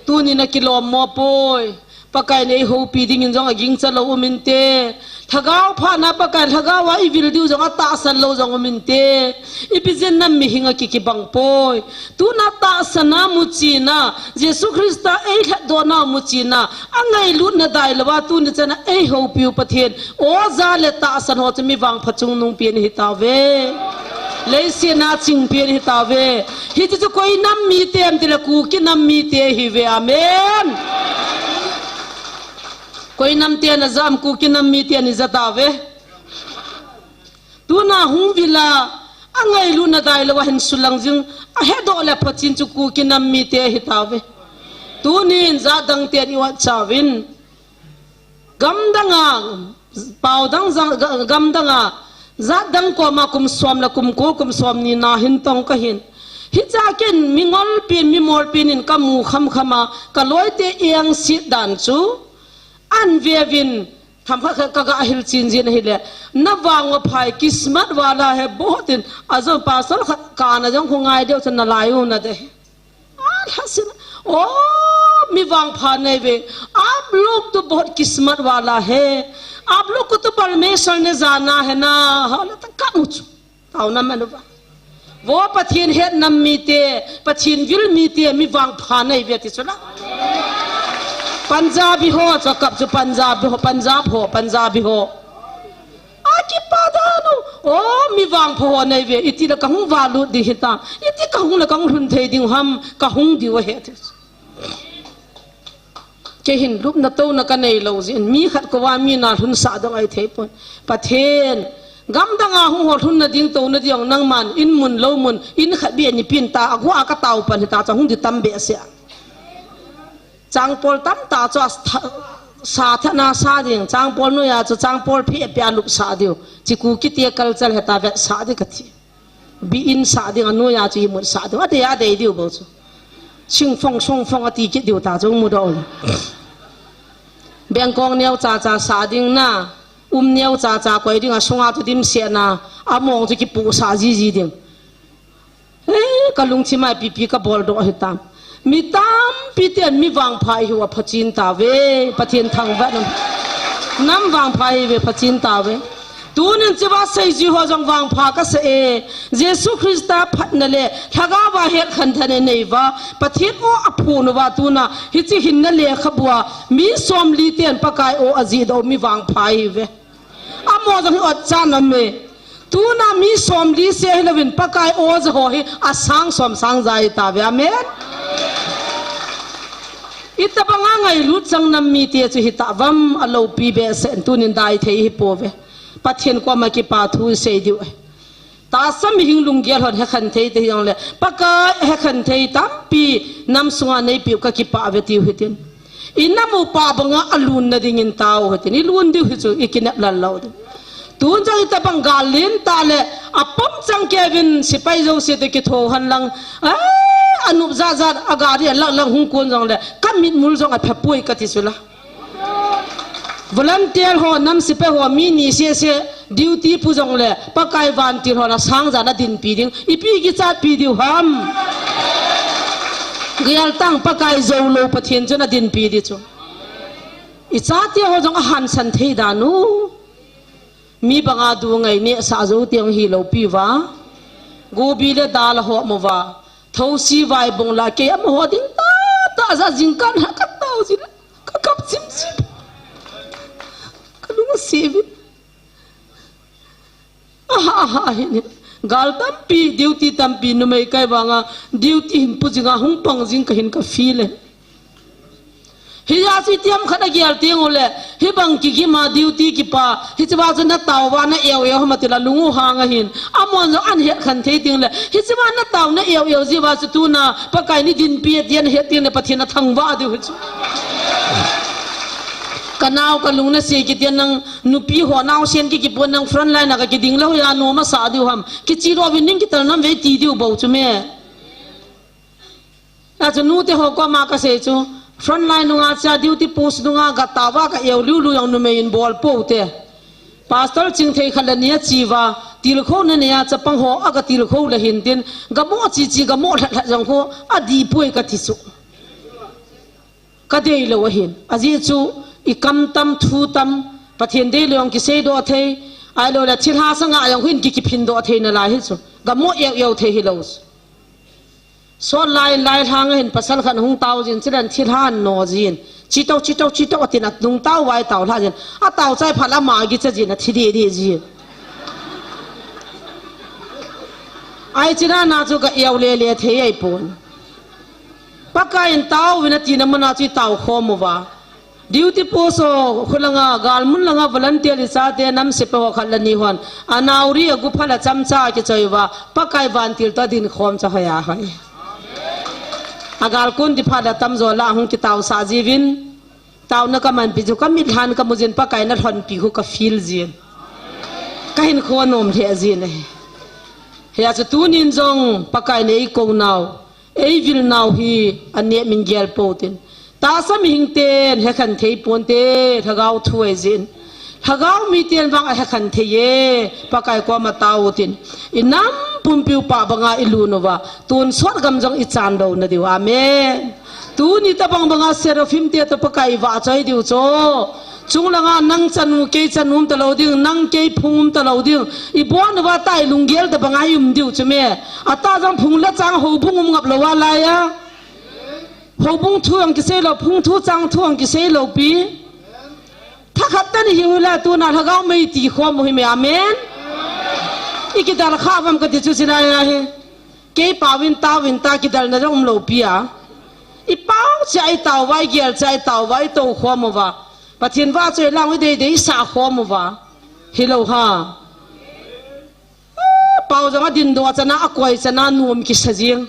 Tunin akilom mo poi. Pakai in eihoupi dingin jong agingcha lou um inte. Lhagao phat na Pakai lhagao a ivil diu jong atahsan lou jong um inte. Ipi jeh in nam mihem a ki kibang poi. Tuna tahsan a muchen a, Jesu Christa eilhatdohna muchen a, angailutna dailou a tuni chan a eihoupiu Pathen, oja le tahsan ho chu mi vangpha chungnungpen hitauve. Leiset a chingpen hitauve. Hiche chu koi nam mite em tile Kuki nam mite ahiuve. Amen. Koi nam ten ajam, Kuki nam miten ija tauve. Tuna hung vil a, angailutna dailou a hin sulang jing, ahedoh le phachen chu Kuki nam mite hitauve. Tunin jatdang ten iotchauvin. Gamdang a, paodang jang, ga-, gamdang a, jatdang koma kum som le kum ko, kum somni na hin tong kahin. Hichea ken mingolpin, mimolpin in kamu khamkham a, kaloite engset dan chu, anveuvin, themkhat khat kaga hilchen jin ahile, navang uphai, किस्मत वाला है बहुत in, ajou pasal khat kana jong khu ngai deu chu nalai u nade. Alhasin, o, mi vangpha nahiuve, आप लोग तो बहुत किस्मत वाला है, आप लोग को तो परमेश्वर ने जाना है ना, hala ta kamu chu. Taona manuva. Vo Pathen het nam mite, Pathen vil mite, mi vangpha nahiuve ti chu la. Punjabi ho, chu kap chu Punjabi ho, Punjab ho, Punjabi ho. Akipa dan u, o, mi vangpha ho nahiuve, iti le kahung valut ding hitam, iti kahung le kahung lhun thei ding ham, kahung diu ahi ti chu. Kei hin lupna touna kanei lou jeh in, mi khat koma mi nalhunsah dong ahithei pon. Pathen, Gamdang a hung hol hun na ding to na ding nangman in mun lo mun in khat bia ni pin ta a gua ka tau pan hita cha hung di tam be se. Changpol tam ta cha sa tha na sa ding changpol nu ya cha changpol phi pe a lup sa diu. Chi ku ki tia culture heta vet sa di ka thi. Bi in sa ding anu ya chi mun sa diu. Ate ya dei diu bo chu. Sing phong song phong ati ki diu ta chu mu do. Bengkong neo cha cha sa ding na. Um neo cha cha koi ding a sunga chu dim se na. A mong chu ki pu sa ji ji ding. Eh, ka lungthim a pipi ka bol do hi tam. Mi tampi ten mi vangpha hi u a phachin ta ve, Pathen thangvah nam. Nam vangpha hi ve phachin ta ve. Tunin chiva seiji ho jong vangpha ka sa e. Jesu Christa phatna le, lhagava het khan thane neiva, Pathen o a phun uva tuna, hichi hinna le khabua, mi somli ten Pakai o a ji do mi vangpha hi ve. Amo jong hi ot chan aum e. Tuna mi somli se hi lovin Pakai o ja ho hi asang som sang ja hi ta ve. Amen. Itabanga ngailut chang nam mite chu hi ta vam a lopi behseh in tunin dai thei hi po ve. Pathen koma kipa thu sei diu. Tahsa mihing lunggel hon hekhen thei te hi jong le. Pakai hekhen thei tampi nam sunga neipiu ka kipa ve tiu hitin. I nam upa banga a lunna dingin tao hitin. I lun diu hi chu i kinep lal lo ding. Tun jong itabang gal len ta le a pom chang kevin sipai jouse te kitho han lang. Ai, a nup ja ja a gari a lak lang hung kun jong le. Ka mitmul jong a pha pui ka ti chu la. Volunteer ho, nam sipai ho, mi ni se se, duty pu jong le, Pakai vantil ho na sang ja na dinpi ding, ipi kichat pi diu ham. Gial tang Pakai jou lo Pathen chu na dinpi di chu. I chate ho jong a hansan thei dan u. Mi banga du ngai neh sa jou tiang hi lo pi va. Gobi le dal ho mo va. Thosi vai bong la kei amaho ding ta, ta ja jingkah ha ka tao ji la. Ka kap chim chim. Ka lung a si vi. Aha, aha, hi ni. Gal tampi, duty tampi, numei kai vanga, duty hin pu jinga, hung pang jing ka hin ka feel e. Hi ya si tiam khat a gial tiang u le, hi bang ki gima duty kipa, hi chiva chu na tao va na eu eu hama ti la lung u hang a hin. Amon jong an het khan thei ting le, hi chiva na tao na eu eu ji va chu tuna, Pakai ni dinpi a ti an het ting le, Pathen a thangvah diu hi chu. Ka nao ka lung na se kiti nang nupi ho nao sen ki kipon nang front line a ka kiding lo ya no ma sa diu ham. Kichi lo vin ning kital nam ve ti diu bo chu me. A chu nute ho koma ka sei chu front line nunga cha duty post nunga ga ta va ka eu liu lu jong numei in bol po te. Pastor ching thei khat le ni a chi va, tilkhou na nei a chapang ho a ka tilkhou le hin tin, ga mo chi chi ga mo lhat lhat jong khu a di pui ka ti chu. Ka dei lo a hin. A ji chu i kam tam thu tam, Pathen dei lo jong ki sei do thei, ai lo le thil ha sanga jong hin ki ki phin do thei na lai hi chu. Ga mo eu eu thei hi lo chu. Sot lai, lai lhang a hin pasal khat hung tao jin, chilen thil han no jin. Chito, chito, chito, atin a nung tao vai tao lha jin. A tao chai phat la ma gi cha jin, a thi di di jin. Ai china na chu ka eu le le thei ai pon. Pakai in tao vin a ti na mana chu i tao khom u va. Duty post ho, khulanga, galmun langa volunteer i chate nam sipai ho khat le ni hon. A nauri a gu phala chamcha kichoi va, Pakai vantil ta din khom cha hoi a hoi. A gal kun di phala tam jo la hung kitao sa ji vin. Tao na ka man pi ju ka mit han ka mu jin Pakai na lhon pi khu ka feel jin. Ka hin kho nom le jin e. He a chu tunin jong Pakai nei ko nau. Ei vil nau hi a neh min gel po tin. Tahsa mihing ten he khan thei pon te, lhagao thu ei jin. Lhagao mi ten vang a he khan thei e, Pakai koma tao tin. I nam pumpiu pa banga i lun uva, tun sot gam jong i chan do na diu. Amen. Tuni tabang banga Seraphim te to Pakai i va choi diu cho. Chung langa nang chanu, kei chanu um ta lo ding, nang kei phung um ta lo ding. I bon uva tai lunggel tabang ai um diu chu me. Ata jong phung le chang houbung um ngap lo a lai a. Houbung thu ang kisei lo, phung thu chang thu ang kisei lo pi. Thakhat ta ni hi u la tuna lhagao mei ti khom u hi me. Amen. I kidal kha vam ka ti chu sinai a hi. Kei pau in tau in ta kidal na jong um lo pi a. I pau cha i tao vai gel cha i tao vai to khom uva. Pathen va choi lang i dei dei sa khom uva. Hi lo ha. Pau jong adin doh chana, akoi chana, nom kisa jing.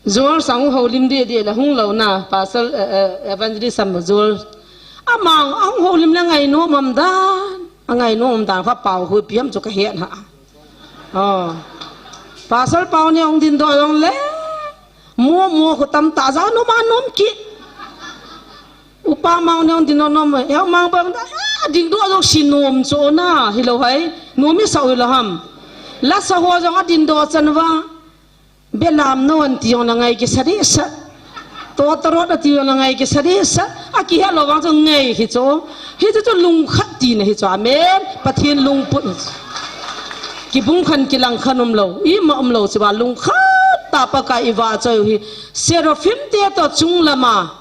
Jol sang houlim deh deh le hung lou na, Pastor, eh, eh, Evangelist sam jol. Amang, ahung houlim le ngainom umdan. Angainom umdan, pha Pau hu piam chu kahet ha. Oh. Pastor Pau ne hung din doh jong le. Mo mo khu tamtah ja nom a nom kit. Upa mang ne hung din nom, eh, mang bang da, ah, din doh jong si nom chu na, hilou hai. Nom i sa u lou ham. Lasa ho jong adin doh chan uva. Belam non ti jong la ngai kisa deh sa. Totorot ati jong la ngai kisa deh sa. Akihet lou vang chu ngai hi chu. Hichu chu lungkhat tina hi chu. Amen. Pathen lungput hi chu. Kibung khan kilang khan umlou. Ima umlou chu ba lungkhat tah Pakai i vahchoi u hi. Seraphim te toh chung lama.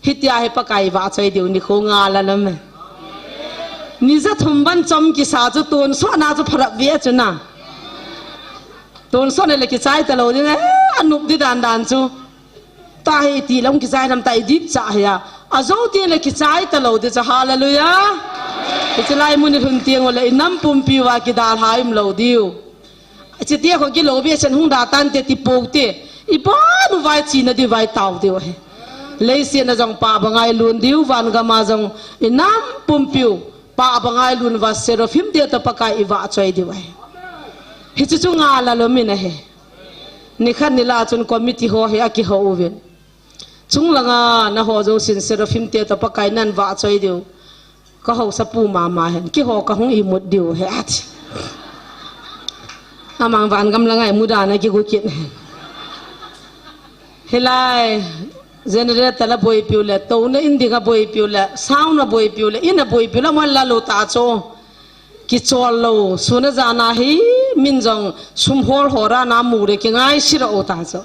Hitia hi Pakai i vahchoi diu nikho ngal a lom e. Ni ja thum ban chom kisa chu tonsot na chu pharap ve chu na. Tonsot na le kichai talou ding e, anup di dan dan chu. Tahi ti lou kichai nam ta i dip cha hi a. Ajou ti le kichai talou di cha, hallelujah. Hiche lai mun i lhun teng u le i nam pumpi uva kidalha umlou diu. Hiche ti a kho kilou ve chen hung da tante ti pou te. I bon uva i china diu vai tao diu ahi. Leiset a jong pah banga i lun diu, van gam a jong i nam pumpiu pah banga i lun uva Seraphim te toh Pakai i vahchoi diu ahi. Hichu chu ngal a lom in ahi. Nikhat nila chun committee ho hi akihou uvin. Chung langa na ho jousen Seraphim te toh Pakai nan vahchoi diu. Ka hausa pu mama hen, kihou ka hung imut diu he ati. Amang van gam langa imut a na kigu kit hen. Hilai, generator la boipiu le, touna in ding a boipiu le, sound a boipiu le, in a boipiu le, mo la lou ta chu. Kichol lou, sun a jan a hi, min jong sum hol hol a na mu le kingaisih lou ta chu.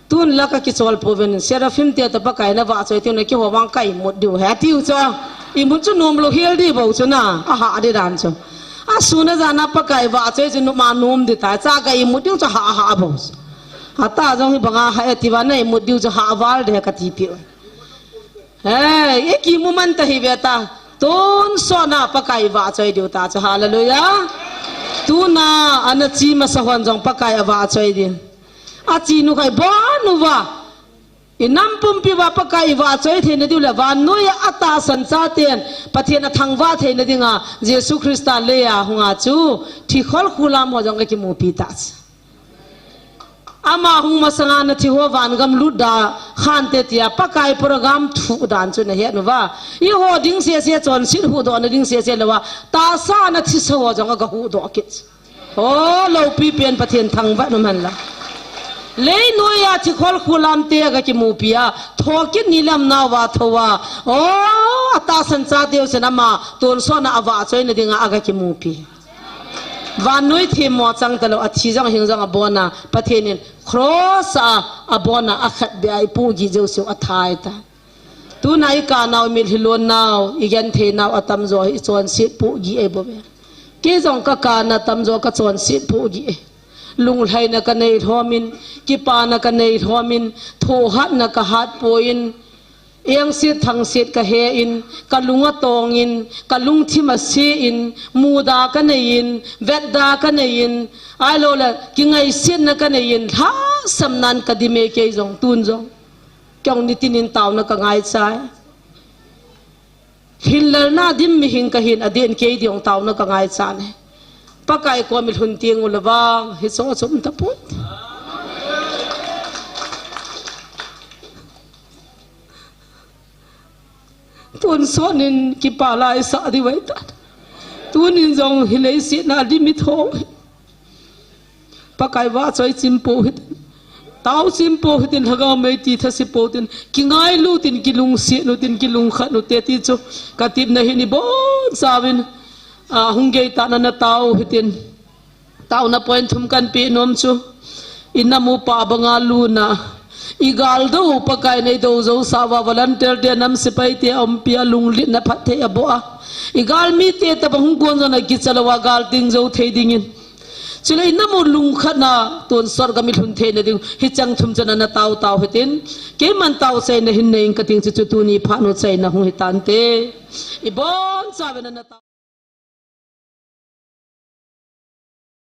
Tun la ka kichol pouvin, Seraphim te toh Pakai na vahchoi tiu na kihou vang ka imut diu he, tiu chu. Imut chu nom lou hel di bou chu na, aha di dan chu. A sun a jan a Pakai vahchoi chu nom a nom di ta, cha ka imut diu chu ha ha bou chu. Ata jong hi banga ha e ti va na imut diu chu ha val de ka ti piu. He, i kimu man ta hi ve ta. Tonsot na Pakai vahchoi diu ta chu, hallelujah. Tuna, ana chi masa hon jong Pakai avahchoi diu. Achi nu khai bon uva. I nam pumpi uva Pakai i vahchoi theina diu le vannoi a atahsan chaten Pathen athangvah theina dinga Jesu Christa lei a hunga chu thikhol khulam ho jong akimupi ta chu. Ama hung masanga na thi ho van gam lut da khante tia Pakai program thu dan chu na het uva. I ho ding sese chonset huhdoh na ding sese louva. Tahsa na thisa ho jong aga huhdoh kit. O, loupi pen Pathen thangvah nom hen lang. Leinoi a thikhol khulam te aga kimupi a, thokit ni lam nauva thouva. O, atahsan chate usen ama tonsot na avahchoi na dinga aga kimupi. Vannoi themmo chang talou, athi jong ahing jong abon a, Pathen in cross a, abon a, akhat beh a ipohgih jouseu athai ta. Tuna i kanau, mitlhi lonnau, i gentheinau atamjo hi i chonset pohgih ahi bouve. Kei jong ka kana tamjo ka chonset pohgih e. Lunglhaina ka nei lhomin, kipana ka nei lhomin, thohhatna ka hat poi, engset thangset ka he in, ka lung atong in, ka lungthim ase in, muda ka nei in, vetda ka nei in, ahilou le, kingaisetna ka nei in, lhasam nan ka dim e kei jong, tun jong. Kei jong nitin in taona ka ngaicha e. Hinlalna dim mihing ka hin, adeh in kei ding jong taona ka ngaicha e. Pakai kom i lhun teng u le vang, hiche chu um tapon. Tonsot in kipa lai sah diu ahi ta. Tunin jong hi leiset na dim i tho. Pakai vahchoi chim pou hitin. Tao chim pou hitin, lhagao mei ti thase pou tin. Kingailu tin, kilungset u tin, kilungkhat u te ti chu. Ka tipna hin i bonchauvin. A, hung gei tah na na tao hitin. Taona point thum kan pe nom chu. I nam u pah banga luna. I gal dou u Pakai nei dou jou sah uva volunteer te nam sepai te a umpi a lunglhitna phatthei aboh a. I gal mite tobang hung kon jong na kicha louva gal ting jou thei dingin. Chule i nam u lungkhatna tonsot gam i lhun theina ding. Hicheng thum chan na tao tao hitin. Keiman tao chaina hin nei ing kating chu chu tuni phat u chaina hung hitante. I bonchauvin na tao.